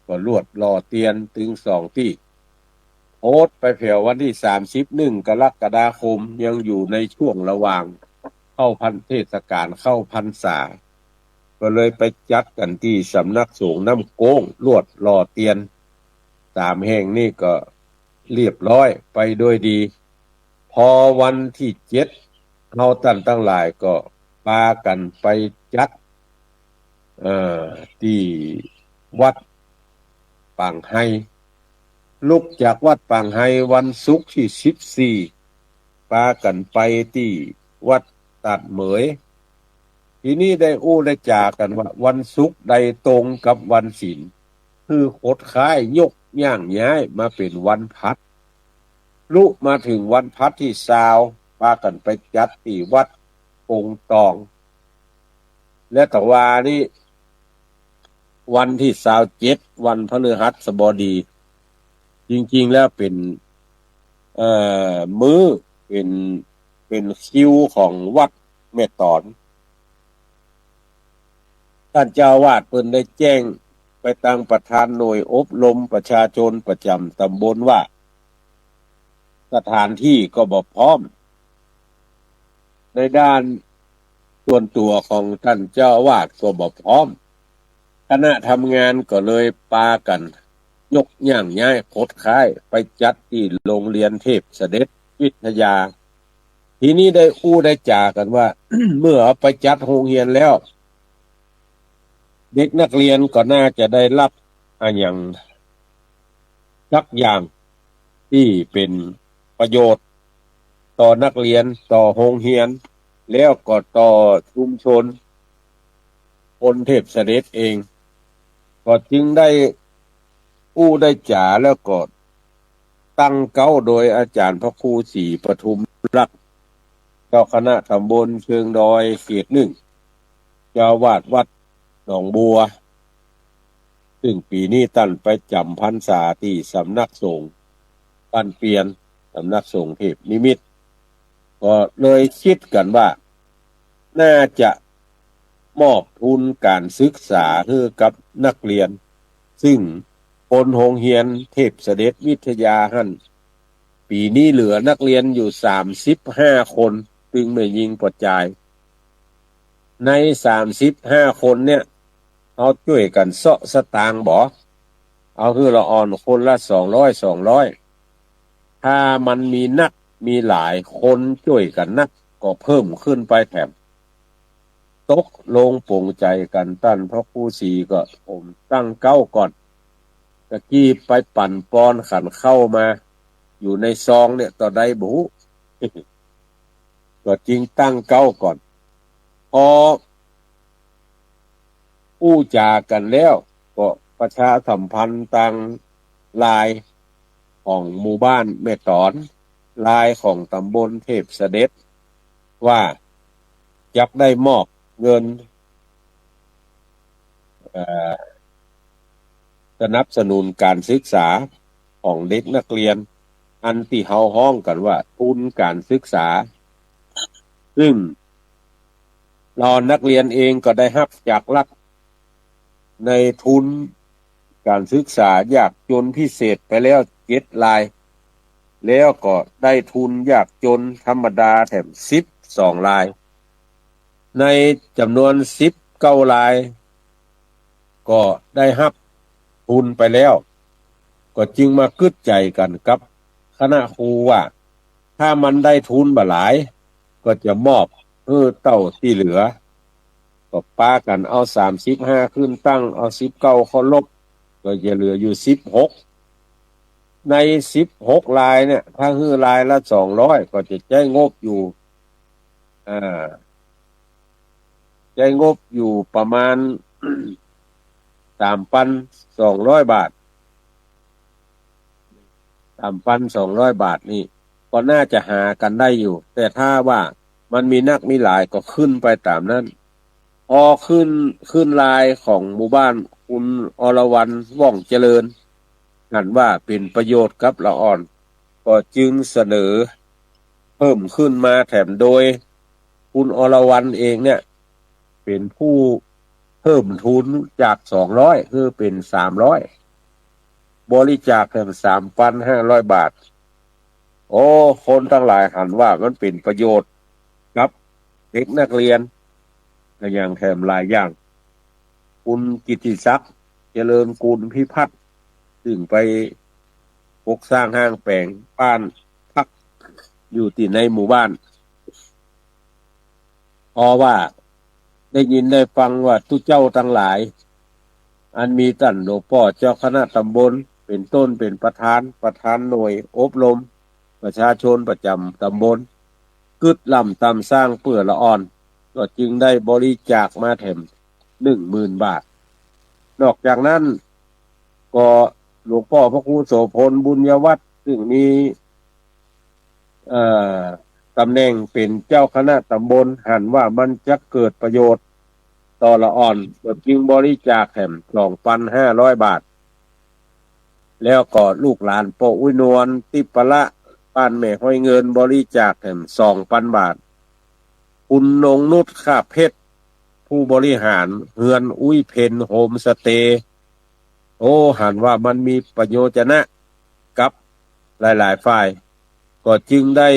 ก็ลวดหล่อเตียนตึงสองตี้ โพสต์ไปแผววันตี้สามสิบ หนึ่งกรกฎาคม ยังอยู่ในช่วงระหว่างเข้าพรร เทศกาลเข้าพรรษา ก็เลยไปจัดกั๋นตี้สำนักสงฆ์น้ำโก้ง ลวดหล่อเตียน สามแห่งนี่ก็เรียบร้อยไปด้วยดี พอวันตี้เจ็ด เฮาต้านตังหลายก็ปากั๋นไปจัด เอ่อ ตี้วัดปางไฮ ลุกจากวัดปางไฮวันศุกร์ตี้สิบสี่ ปากั๋นไปตี้วัดตาดเหมย ทีนี้ได้อู้ได้จ๋ากั๋นว่าวันศุกร์ได้ตรงกับวันศีล คือขดค้ายยกย่างย้ายมาเป๋นวันพลัด ลุมาเถิงวันพลัดตี้ซาว ปากั๋นไปจัดตี้วัดปงตอง และตะวานี้วันตี้ซาวเจ็ด วันพฤหัสบดี จริงๆ แล้วเป๋น เอ่อ มื้อ เป๋น เป๋นคิวของวัดแม่ต๋อน ต้านเจ้าอาวาสเปิ้นได้แจ้งไปตางประธานหน่วยอบรมประชาชนประจ๋ำต๋ำบลว่า สถานที่ก็บ่พร้อม ในด้านส่วนตั๋วของต้านเจ้าอาวาสก็บ่พร้อม คณะทำงานก็เลยปากั๋นยกย่างย้ายขดค้ายไปจัดตี้โฮงเฮียนเทพเสด็จวิทยา ทีนี้ได้อู้ได้จ๋ากั๋นว่า เมื่อเอาไปจัดโฮงเฮียนแล้ว เด็กนักเรียนก็น่าจะได้ฮับอะหยังสักอย่างตี้เป๋นประโยชน์ต่อนักเรียน ต่อโฮงเฮียน แล้วก็ต่อชุมชน คนเทพเสด็จเอง ก็จึงได้อู้ได้จ๋า แล้วก็ตั้งเก๊าโดยอาจ๋ารย์พระครูศรีปทุมลักษณ์ เจ้าคณะต๋ำบลเชิงดอยเขตหนึ่ง เจ้าอาวาสวัดหนองบัว ซึ่งปี๋นี้ต้านไปจ๋ำพรรษาตี้สำนักสงฆ์บ้านเปียน สำนักสงฆ์เทพนิมิต ก็เลยกึ๊ดกั๋นว่า น่าจะมอบทุนก๋านศึกษาหื้อกับนักเรียน ซึ่ง บนโฮงเฮียนเทพเสด็จวิทยาหั้น ปี๋นี้เหลือนักเรียนอยู่สามสิบห้าคน ตึงแม่ญิงป้อจาย ในสามสิบห้าคนเนี่ย เฮาจ้วยกั๋นเซาะสตางค์บ่ เอาหื้อละอ่อนคนละสองร้อย สองร้อย ถ้ามันมีนักมีหลาย คนจ้วยกั๋นนัก ก็เพิ่มขึ้นไปแถม ตกลงปลงใจ๋กั๋น ต้านพระครูศรีก็ ผมตั้งเก๊าก่อน ตะกี้ไปปั่นปอนขันข้าวมา อยู่ในซองเนี่ย เต้าใดบ่ฮู้ ก็จึงตั้งเก๊าก่อน พออู้จ๋ากั๋นแล้ว ก็ประชาสัมพันธ์ตางไลน์ของหมู่บ้านแม่ต๋อน ไลน์ของต๋ำบลเทพเสด็จ ว่าจักได้มอบเงิน เอ่อ สนับสนุนก๋านศึกษาของเด็กนักเรียน อันตี้เฮาฮ้องกั๋นว่าทุนก๋านศึกษา ซึ่งเฮานักเรียนเองก็ได้ฮับจากรัฐ ในทุนก๋านศึกษายากจนพิเศษไปแล้วเจ็ดราย แล้วก็ได้ทุนยากจนธรรมดาแถมสิบสองราย ในจ๋ำนวนสิบเก้าราย ก็ได้ฮับทุนไปแล้ว ก็จึงมากึ๊ดใจ๋กั๋นกับคณะครูว่า ถ้ามันได้ทุนบ่หลาย ก็จะมอบหื้อเต้าตี้เหลือ ก็ปากั๋นเอาสามสิบห้าขึ้นตั้ง เอาสิบเก้าเข้าลบ ก็จะเหลืออยู่สิบหก ในสิบหกรายเนี่ย ถ้าหื้อรายละสองร้อย ก็จะใจ๊งบอยู่ อ่า ใจ๊งบอยู่ประมาณ สามปันสองร้อยบาท สามปันสองร้อยบาทนี่ ก็น่าจะหากั๋นได้อยู่ แต่ถ้าว่ามันมีนักมีหลายก็ขึ้นไปต๋ามนั้น พอขึ้น ขึ้นรายของหมู่บ้านคุณอรวรรณ ว่องเจริญ หันว่าเป๋นประโยชน์กับละอ่อน ก็จึงเสนอเพิ่มขึ้นมาแถม โดยคุณอรวรรณเองเนี่ย เป๋นผู้เพิ่มทุนจากสองร้อย หื้อเป๋นสามร้อย บริจาคแถมสามปันห้าร้อยบาท โอ้ คนตังหลายหันว่ามันเป๋นประโยชน์กับเด็กนักเรียน ก็อย่างแถมหลายอย่าง คุณกิตติศักดิ์ เจริญกูลพิพัฒน์ ซึ่งไปปกสร้างห้างแป๋งบ้านพักอยู่ตี้ในหมู่บ้าน เพราะว่าได้ยินได้ฟังว่าตุ๊เจ้าตังหลาย อันมีต้านหลวงป้อเจ้าคณะต๋ำบล เป๋นต้นเป๋นประธาน ประธานหน่วยอบรมประชาชนประจ๋ำต๋ำบล กึ๊ดลำต๋ามสร้างเปื้อละอ่อน ก็จึงได้บริจาคมาแถมหนึ่งหมื่นบาท นอกจากนั้นก็หลวงป้อพระครูโสภณ บุญยวัฒน์ ซึ่งมี เอ่อ ต๋ำแหน่งเป๋นเจ้าคณะต๋ำบล หันว่ามันจะเกิดประโยชน์ต่อละอ่อน ก็จึงบริจาคแถมสองปันห้าร้อยบาท แล้วก็ลูกหลานป้ออุ๊ยนวล ทิพย์พละ บ้านแม่ฮ้อยเงิน บริจาคแถมสองปันบาท คุณนงนุช คาบเพชร ผู้บริหารเฮือนอุ๊ยเพ็ญโฮมสเตย์ โอ้ หันว่ามันมีประโยชนะกับหลายๆ ฝ่าย ก็จึงได้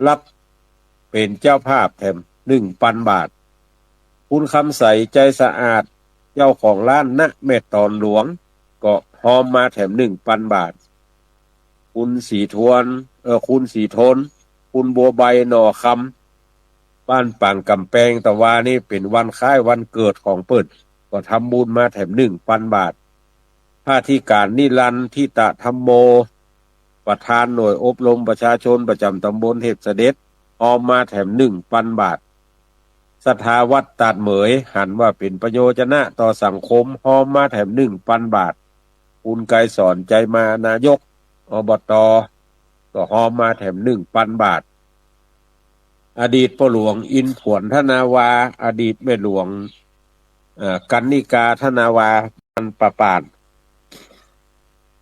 รับเป๋นเจ้าภาพแถมหนึ่งปันบาท คุณคำใส ใจสะอาด เจ้าของร้านณแม่ต๋อนหลวง ก็ฮอมมาแถมหนึ่งปันบาท คุณศรีทวน เอ่อ คุณศรีทน คุณบัวใบ หน่อคำ บ้านปางก๋ำแปง ตะวานี้เป๋นวันคล้ายวันเกิดของเปิ้น ก็ทำบุญมาแถมหนึ่งปันบาท พระอธิการนิรันดร์ ทิตะธัมโม ประธานหน่วยอบรมประชาชนประจ๋ำต๋ำบลเทพเสด็จ ฮอมมาแถมหนึ่งปันบาท ศรัทธาวัดตาดเหมย หันว่าเป๋นประโยชนะต่อสังคม ฮอมมาแถมหนึ่งปันบาท คุณไกรสร ใจมา นายก อบต. ก็ฮอมมาแถมหนึ่งปันบาท อดีตป้อหลวงอินผวน ธนาวา อดีตแม่หลวง เอ่อ กันนิกา ธนาวา บ้านป่าป่าน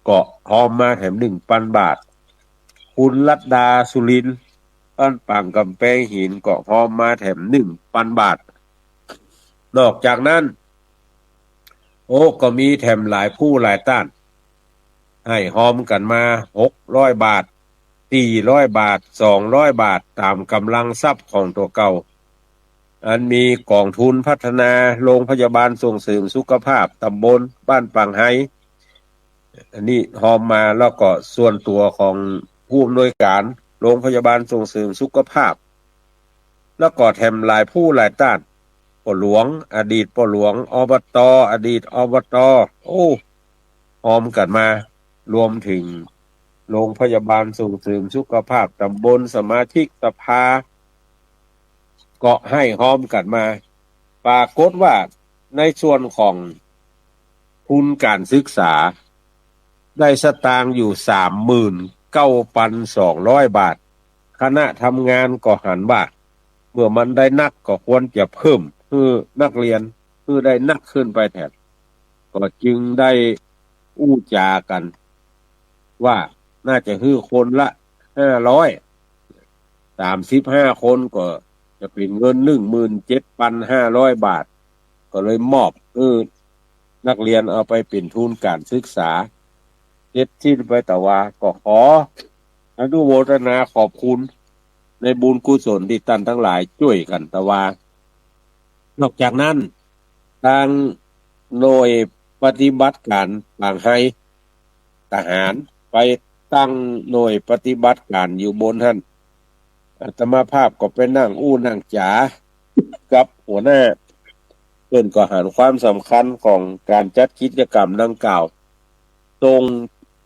ก็ฮอมมาแถมหนึ่งปันบาท คุณรัตดา สุรินทร์ บ้านปางก๋ำแปงหิน ก็ฮอมมาแถมหนึ่งปันบาท นอกจากนั้น โอ้ ก็มีแถมหลายผู้หลายต้าน หื้อฮอมกั๋นมา หกร้อยบาท สี่ร้อยบาท สองร้อยบาท ต๋ามก๋ำลังทรัพย์ของตั๋วเก่า อันมีก๋องทุนพัฒนาโรงพยาบาลส่งเสริมสุขภาพต๋ำบลบ้านปางไฮ อันนี้ฮอมมา แล้วก็ส่วนตั๋วของผู้อำนวยก๋านโรงพยาบาลส่งเสริมสุขภาพ แล้วก็แถมหลายผู้หลายต้าน ป้อหลวง อดีตป้อหลวง อบต อดีต อบต โอ้ ฮอมกั๋นมา รวมเถิงโรงพยาบาลส่งเสริมสุขภาพต๋ำบล สมาชิกสภา ก็หื้อฮอมกั๋นมา ปรากฏว่าในส่วนของทุนก๋านศึกษา ได้สตางค์อยู่ สามหมื่นเก้าปันสองร้อยบาท คณะทำงานก็หันว่า เมื่อมันได้นักก็ควรจะเพิ่มหื้อนักเรียน หื้อได้นักขึ้นไปแถม ก็จึงได้อู้จ๋ากั๋นว่า น่าจะหื้อคนละห้าร้อย สามสิบห้าคนก็จะเป๋นเงิน หนึ่งหมื่นเจ็ดปันห้าร้อยบาท ก็เลยมอบหื้อนักเรียนเอาไปเป๋นทุนก๋านศึกษา เสร็จสิ้นไป แต่ว่าก็ขออนุโมทนาขอบคุณในบุญกุศลตี้ต้านตังหลายจ้วยกั๋น แต่ว่า นอกจากนั้น ตางหน่วยปฏิบัติก๋านปางไฮ ทหารไปตั้งหน่วยปฏิบัติก๋านอยู่บนหั้น อาตมาภาพก็ไปนั่งอู้นั่งจ๋ากับหัวหน้า เปิ้นก็หันความสำคัญของก๋านจัดกิจกรรมดังกล่าว ส่ง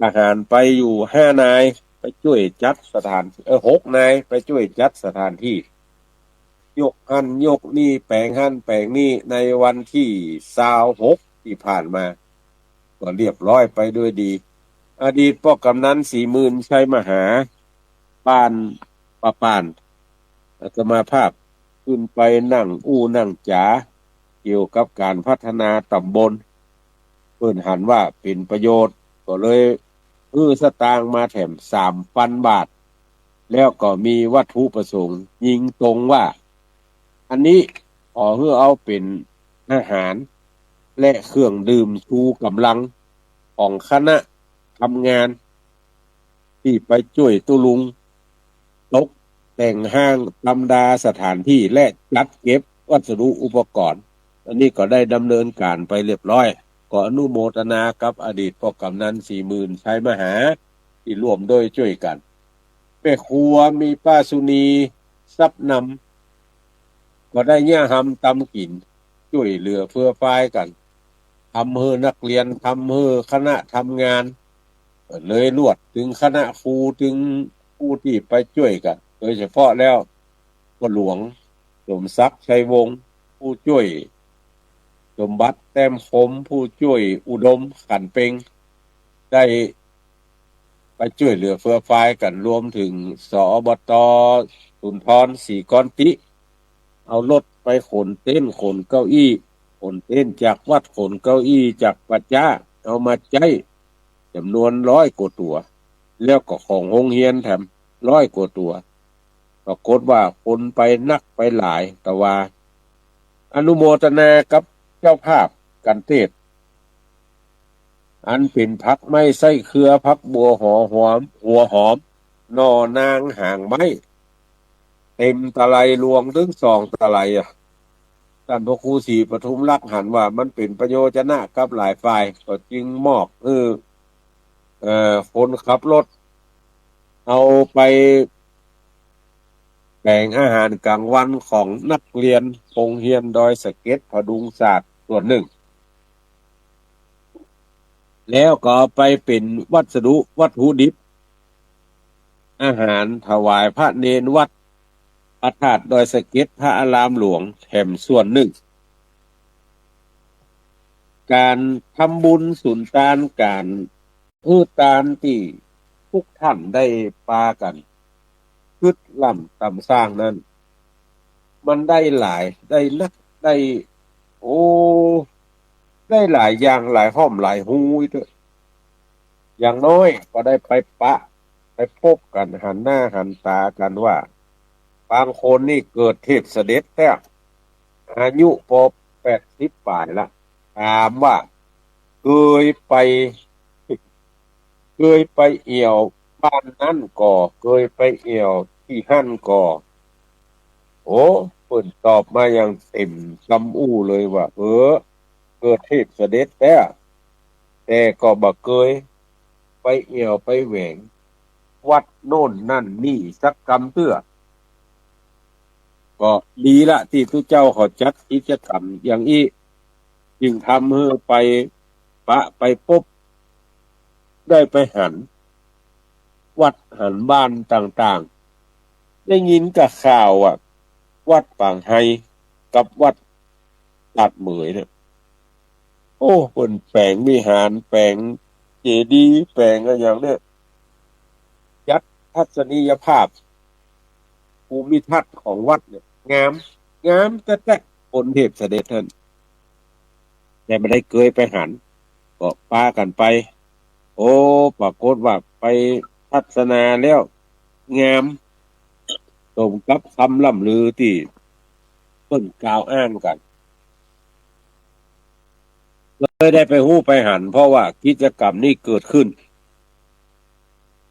ทหารไปอยู่ห้านาย ไปจ้วยจัดสถาน เออ หกนาย ไปจ้วยจัดสถานตี้ ยกหั้นยกนี่ แป๋งหั้นแป๋งนี่ ในวันตี้ซาวหกตี้ผ่านมา ก็เรียบร้อยไปด้วยดี อดีตป้อกำนันศรีหมื่น ชัยมหา บ้านป่าป่าน อาตมาภาพขึ้นไปนั่งอู้นั่งจ๋าเกี่ยวกับก๋านพัฒนาต๋ำบล เปิ้นหันว่าเป๋นประโยชน์ ก็เลยหื้อสตางค์มาแถม สามปันบาท แล้วก็มีวัตถุประสงค์ยิงตรงว่า อันนี้ขอหื้อเอาเป๋นอาหารและเครื่องดื่มชูก๋ำลังของคณะทำงาน ตี้ไปจ้วยตุ๊ลุงตกแต่งห้างตำดาสถานตี้และจัดเก็บวัสดุอุปกรณ์ อันนี้ก็ได้ดำเนินก๋านไปเรียบร้อย ก็อนุโมทนากับอดีตป้อกำนันศรีหมื่น ชัยมหา ตี้ร่วมด้วยจ้วยกั๋น แม่ครัวมีป้าสุนี ทรัพย์นำ ก็ได้เยียะหำตำกิ๋น จ้วยเหลือเฟือฟายกั๋น ทำหื้อนักเรียน ทำหื้อคณะทำงาน เลยลวดเถิงคณะครู เถิงผู้ตี้ไปจ้วยกั๋น โดยเฉพาะแล้วป้อหลวงสมศักดิ์ ชัยวงศ์ ผู้จ้วยสมบัติ แต้มคม ผู้จ้วยอุดม ขันเพ็ง ได้ไปจ้วยเหลือเฟือฟายกั๋น รวมเถิง สอบต สุนทร ศรีกรติ เอารถไปขนเต็นท์ ขนเก้าอี้ ขนเต็นท์จากวัด ขนเก้าอี้จากป่าจ๊า เอามาใจ๊จ๋ำนวนร้อยกว่าตั๋ว แล้วก็ของโฮงเฮียนแถมร้อยกว่าตั๋ว ปรากฏว่าคนไปนักไปหลาย แต่ว่าอนุโมทนากับเจ้าภาพกั๋นเต๊อะ อันเป๋นผักไม้ไส้เครือ ผักบัวหัวหอม หัวหอม หน่อนางหางไม้ เต็มตะไลหลวงตึงสองตะไลอะ ต้านพระครูศรีปทุมรักษ์หันว่ามันเป๋นประโยชนะกับหลายฝ่าย ก็จึงมอบหื้อ เอ่อ คนขับรถ เอาไปแป๋งอาหารก๋างวันของนักเรียนโฮงเฮียนดอยสะเก็ดผดุงศาสตร์ส่วนนึ่ง แล้วก็เอาไปเป๋นวัสดุ วัตถุดิบ อาหารถวายพระเณรวัดพระธาตุดอยสะเก็ด พระอารามหลวงแถมส่วนนึ่ง ก๋านทำบุญสุนตาน ก๋านหื้อตานตี้ทุกท่านได้ปากั๋นกึ๊ดล้ำต๋ามสร้างนั้น มันได้หลาย ได้นัก ได้ โอ้ ได้หลายอย่าง หลายฮ่อมหลายฮู้เต๊อะ อย่างน้อยก็ได้ไปปะ ไปปบกั๋น หันหน้าหันต๋ากั๋นว่า บางคนนี่เกิดเทพเสด็จแล้ว อายุปอแปดสิบป๋ายละ ถามว่า เกยไป เกยไปแอ่วบ้านนั้นก่อ เกยไปแอ่วตี้หั้นก่อ โอ้ เปิ้นตอบมาอย่างเต๋มกำอู้เลยว่า เออ เกิดเทพเสด็จแต๊ แต่ก็บ่เกยไปแอ่วไปแหวงวัดโน่นนั่นนี่สักกำเตื้อ ก็ดีละตี้ตุ๊เจ้าเขาจัดกิจกรรมอย่างอี้ จึงทำหื้อไปปะไปปบ ได้ไปหันวัดหันบ้านต่างๆ ได้ยินก่าข่าวอะ วัดปางไฮกับวัดตาดเหมยเนี่ย โอ้ เปิ้นแป๋งวิหาร แป๋งเจดีย์ แป๋งอะหยังเนี่ย จัดทัศนียภาพ ภูมิทัศน์ของวัดเนี่ย งาม งามแต๊ๆ องค์เทพเสด็จหั้น แต่บ่ได้เกยไปหัน ก็ปากั๋นไป โอ้ ปรากฏว่าไปทัศนาแล้ว งาม สมกับกำล่ำลือตี้เปิ้นกล่าวอ้างกั๋น เลยได้ไปฮู้ไปหัน เพราะว่ากิจกรรมนี้เกิดขึ้น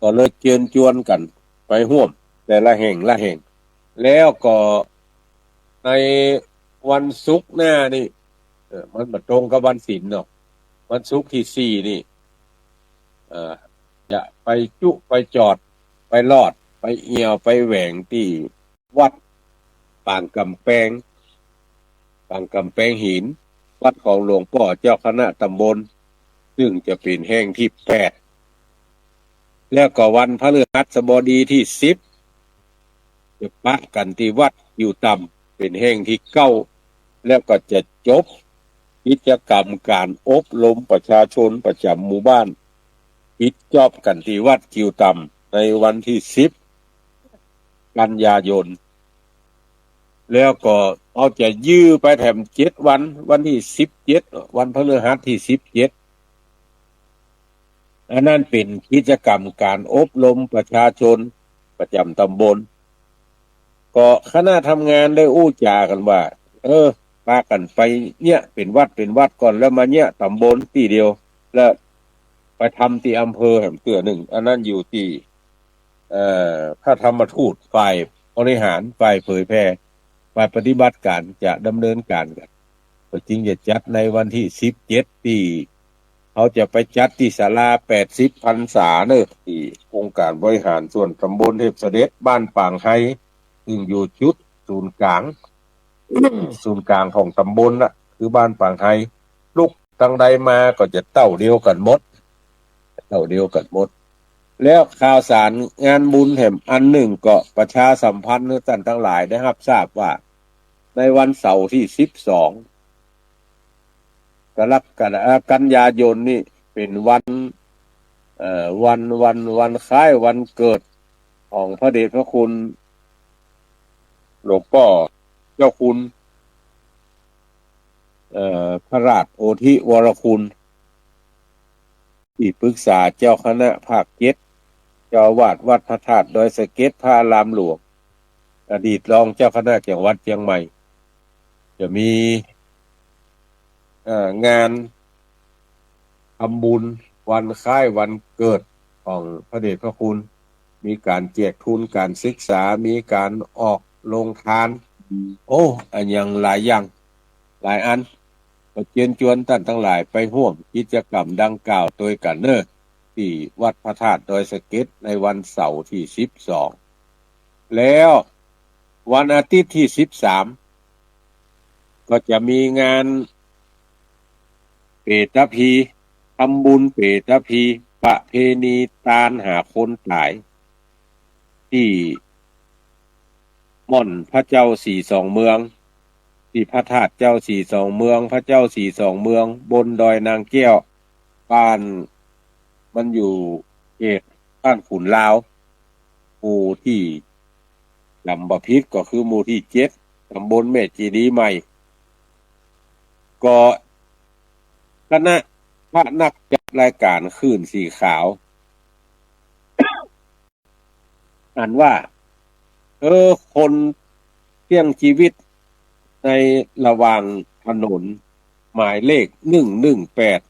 ก็เลยเจิญจวนกั๋นไปฮ่วมแต่ละแห่งละแห่ง แล้วก็ในวันศุกร์หน้านี่ เออ มันบ่ตรงกับวันศีลเนาะ วันศุกร์ตี้สี่นี่ เอ่อ จะไปจุไปจอด ไปลอด ไปแอ่วไปแหวงตี้วัดปางก๋ำแปง ปางก๋ำแปงหิน วัดของหลวงป้อเจ้าคณะต๋ำบล ซึ่งจะเป๋นแห่งตี้แปด แล้วก็วันพฤหัสบดีตี้สิบ จะปะกั๋นตี้วัดกิ่วต่ำ เป๋นแห่งตี้เก้า แล้วก็จะจบกิจกรรมก๋านอบรมประชาชนประจ๋ำหมู่บ้าน ปิดจ๊อบกั๋นตี้วัดกิ่วต่ำ ในวันตี้สิบ กันยายน แล้วก็เอาจะยื้อไปแถมเจ็ดวัน วันตี้สิบเจ็ด วันพฤหัสตี้สิบเจ็ด อันนั้นเป๋นกิจกรรมก๋านอบรมประชาชนประจ๋ำต๋ำบล ก็คณะทำงานได้อู้จ๋ากั๋นว่า เออ ปากั๋นไปเยียะเป๋นวัดเป๋นวัดก่อน แล้วมาเยียะต๋ำบลตี้เดียว แล้วไปทำตี้อำเภอแหมเตื้อนึ่ง อันนั้นอยู่ตี้ เอ่อ พระธรรมทูตฝ่ายบริหาร ฝ่ายเผยแผ่ ฝ่ายปฏิบัติก๋านจะดำเนินก๋านกั๋น ก็จึงจะจัดในวันตี้สิบเจ็ด ตี้เขาจะไปจัดตี้ศาลาแปดสิบพรรษาเนอะ ตี้องค์การบริหารส่วนต๋ำบลเทพเสด็จ บ้านปางไฮ ซึ่งอยู่จุดศูนย์ก๋าง ศูนย์ก๋างของต๋ำบลน่ะ คือบ้านปางไฮ ลุกตังใดมาก็จะเต้าเดียวกั๋นหมด เต้าเดียวกั๋นหมด แล้วข่าวสารงานบุญแหมอันนึ่งก็ประชาสัมพันธ์หื้อต้านตังหลายได้ฮับทราบว่า ในวันเสาร์ตี้สิบสอง กรกฎา เอ่อ กันยายนนี่เป๋นวัน เอ่อ วัน วัน วันคล้ายวันเกิดของพระเดชพระคุณ หลวงป้อเจ้าคุณ เอ่อ พระราชโพธิวรคุณ ตี้ปรึกษาเจ้าคณะภาคเจ็ด เจ้าอาวาสวัดพระธาตุดอยสะเก็ด พระอารามหลวง อดีตรองเจ้าคณะจังหวัดเจียงใหม่ จะมี เอ่อ งานทำบุญวันคล้ายวันเกิดของพระเดชพระคุณ มีก๋านแจกทุนก๋านศึกษา มีก๋านออกโรงทาน โอ้ อะหยังหลายอย่างหลายอัน ก็เจิญจวนต้านตังหลายไปฮ่วมกิจกรรมดังกล่าวตวยกั๋นเนอะ ตี้วัดพระธาตุดอยสะเก็ดในวันเสาร์ตี้สิบสอง แล้ววันอาทิตย์ตี้สิบสาม ก็จะมีงานเปตพี ทำบุญเปตพี ประเพณีตานหาคนต๋าย ตี้ม่อนพระเจ้าสี่สองเมือง ตี้พระธาตุเจ้าสี่สองเมือง พระเจ้าสี่สองเมือง บนดอยนางแก้ว บ้าน มันอยู่เขตบ้านขุนลาว หมู่ตี้จ๋ำบ่ผิดก็คือหมู่ตี้เจ็ด ต๋ำบลแม่เจดีย์ใหม่ ก็คณะพระนักจัดรายก๋านคลื่นสีขาว อันว่า เออ คนเสี้ยงจีวิตในระหว่างถนนหมายเลขหนึ่งหนึ่งแปด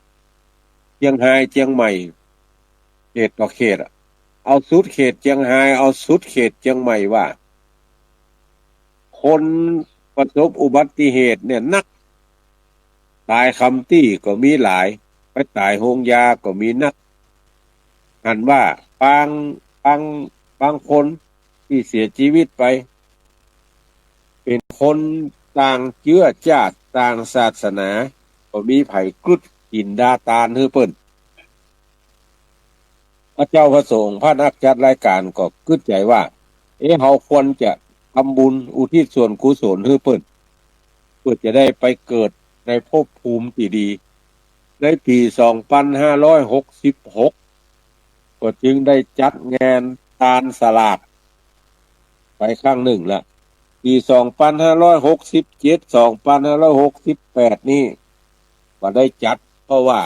จียงฮาย เจียงใหม่ เขตต่อเขตอะ เอาสุดเขตเจียงฮาย เอาสุดเขตเจียงใหม่ว่า คนประสบอุบัติเหตุเนี่ยนัก ต๋ายคำตี้ก็มีหลาย ไปต๋ายโฮงยาก็มีนัก หันว่าบาง บาง บางคนตี้เสียจีวิตไป เป๋นคนต่างเจื้อจ้าด ต่างศาสนา ก็มี ใผกึ๊ดกิ๋นดาตานหื้อเปิ้น พระเจ้าพระสงฆ์ พระนักจัดรายก๋านก็กึ๊ดใจ๋ว่า เอ๊ะ เฮาควรจะทำบุญอุทิศส่วนกุศลหื้อเปิ้น เปื้อจะได้ไปเกิดในภพภูมิตี้ดี ในปี๋สองปันห้าร้อยหกสิบหก ก็จึงได้จัดงานตานสลากไปครั้งนึ่งละ ปี๋สองปันห้าร้อยหกสิบเจ็ด สองปันห้าร้อยหกสิบแปด นี่บ่ได้จัด เพราะว่า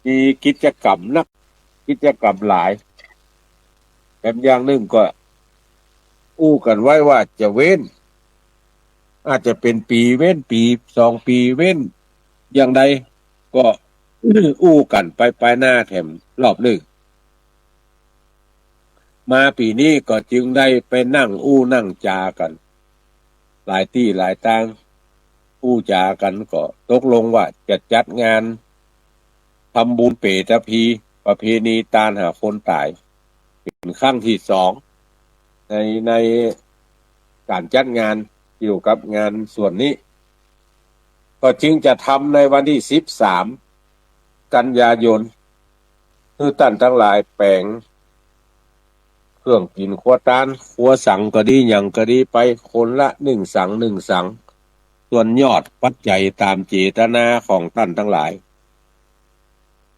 มีกิจกรรมนัก กิจกรรมหลาย แถมอย่างนึ่งก็อู้กั๋นไว้ว่าจะเว้น อาจจะเป๋นปี๋เว้นปี๋ สองปี๋เว้น อย่างใดก็อู้กั๋นไปไปหน้าแถมรอบนึ่ง มาปี๋นี้ก็จึงได้ไปนั่งอู้นั่งจ๋ากั๋น หลายตี้หลายตาง อู้จ๋ากั๋นก็ตกลงว่าจะจัดงานทำบุญเปตพี ประเพณีตานหาคนต๋าย เป๋นครั้งตี้สอง ใน ในก๋านจัดงานเกี่ยวกับงานส่วนนี้ ก็จึงจะทำในวันตี้สิบสาม กันยายน หื้อต้านตังหลายแป๋งเครื่องกิ๋นครัวตาน ครัวสังก็ดี หยังก็ดี ไปคนละนึ่งสัง นึ่งสัง ส่วนยอดปัจจัยต๋ามเจตนาของต้านตังหลาย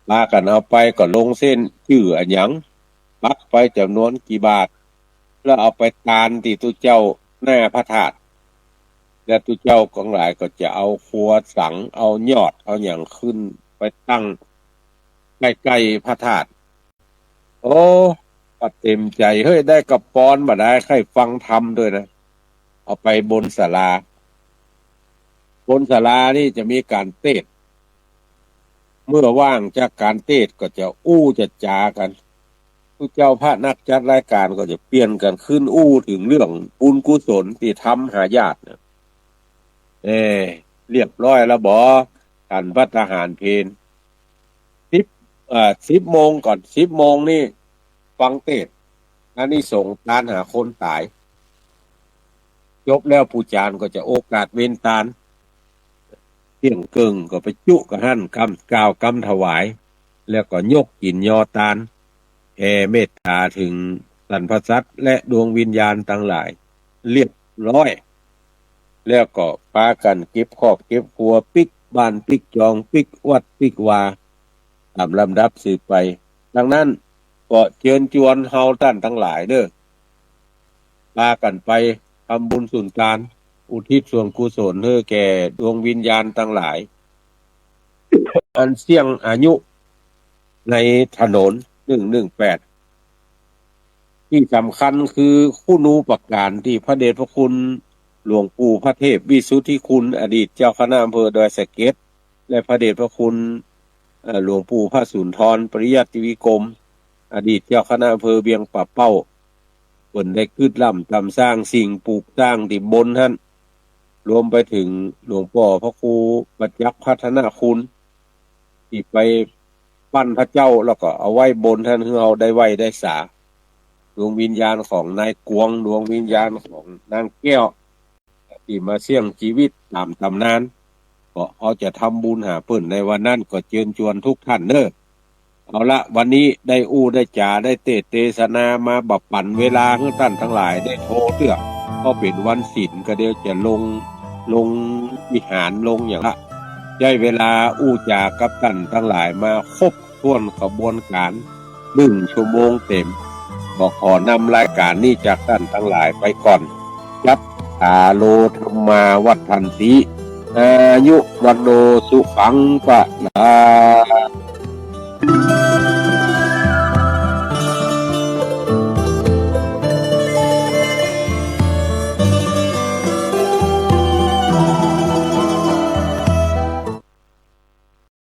ปากั๋นเอาไปก็ลงเส้นจื้ออะหยัง ปักไปจ๋ำนวนกี่บาท แล้วเอาไปตานตี้ตุ๊เจ้าหน้าพระธาตุ แล้วตุ๊เจ้าตังหลายก็จะเอาครัวสัง เอายอด เอาหยังขึ้นไปตั้งใก้ๆพระธาตุ โอ้ ก็เต็มใจ๋ เฮ้ย ได้กระปอนบ่ดาย ใค่ฟังธรรมตวยนะ เอาไปบนศาลา บนศาลานี่จะมีก๋านเตสน์ เมื่อว่างจากก๋านเตสน์ก็จะอู้จะจ๋ากั๋น ตุ๊เจ้าพระนักจัดรายก๋านก็จะเปลี่ยนกั๋นขึ้นอู้เถิงเรื่องบุญกุศลตี้ทำหาญาตินะ เอ่อ เรียบร้อยแล้วบ่ ฉันภัตตาหารเพล สิบ เอ่อ สิบโมงก่อน สิบโมงนี่ฟังเตสน์ อานิสงส์ตานหาคนต๋าย จบแล้วผู้จารย์ก็จะโอกาสเว้นตาน เตี้ยงเกิ่งก็ไปจุกระหั้นกำ กล่าวกำถวาย แล้วก็ยกกิ๋นยอตาน แผ่เมตต๋าเถิงสรรพสัตว์และดวงวิญญาณตังหลาย เรียบร้อย แล้วก็ปากั๋นเก็บครอบเก็บครัว ปิ๊กบ้านปิ๊กจอง ปิ๊กวัดปิ๊กวา ต๋ามลำดับสืบไป ดังนั้นก็เจิญจวนเฮาต้านตังหลายเด้อ ปากั๋นไปทำบุญสุนตาน อุทิศส่วนกุศลหื้อแก่ดวงวิญญาณตังหลาย อันเสี้ยงอายุในถนนหนึ่งหนึ่งแปด ตี้สำคัญคือคุณูปการตี้พระเดชพระคุณหลวงปู่พระเทพวิสุทธิคุณ อดีตเจ้าคณะอำเภอดอยสะเก็ด และพระเดชพระคุณ เอ่อ หลวงปู่พระสุนทร ปริยัติวิกรม อดีตเจ้าคณะอำเภอเวียงป่าเป้า เปิ้นได้กึ๊ดล้ำต๋ามสร้างสิ่งปลูกสร้างตี้บนหั้น รวมไปเถิงหลวงป้อพระครูประจักษ์พัฒนคุณ ตี้ไปปั้นพระเจ้า แล้วก็เอาไว้บนหั้น หื้อเฮาได้ไหว้ได้สา ดวงวิญญาณของนายกวง ดวงวิญญาณของนางแก้ว ตี้มาเสี้ยงจีวิตต๋ามต๋ำนาน ก็เฮาจะทำบุญหาเปิ้นในวันนั้น ก็เจิญจวนทุกท่านเน้อ เอาละ วันนี้ได้อู้ได้จ๋า ได้เตสน์เตสนามาบ่ปั๋นเวลาหื้อต้านตังหลายได้โทเตื้อ เพราะเป๋นวันศีล ก็เดี๋ยวจะลง ลงวิหารลงหยังละ ใจ๊เวลาอู้จ๋ากับต้านตังหลายมาครบถ้วนกระบวนก๋าน นึ่งชั่วโมงเต๋ม ก็ขอนำรายก๋านนี้จากต้านตังหลายไปก่อน ยัตถาโล ธัมมา วัฑฒันติ อายุ วัณโณ สุขัง พลัง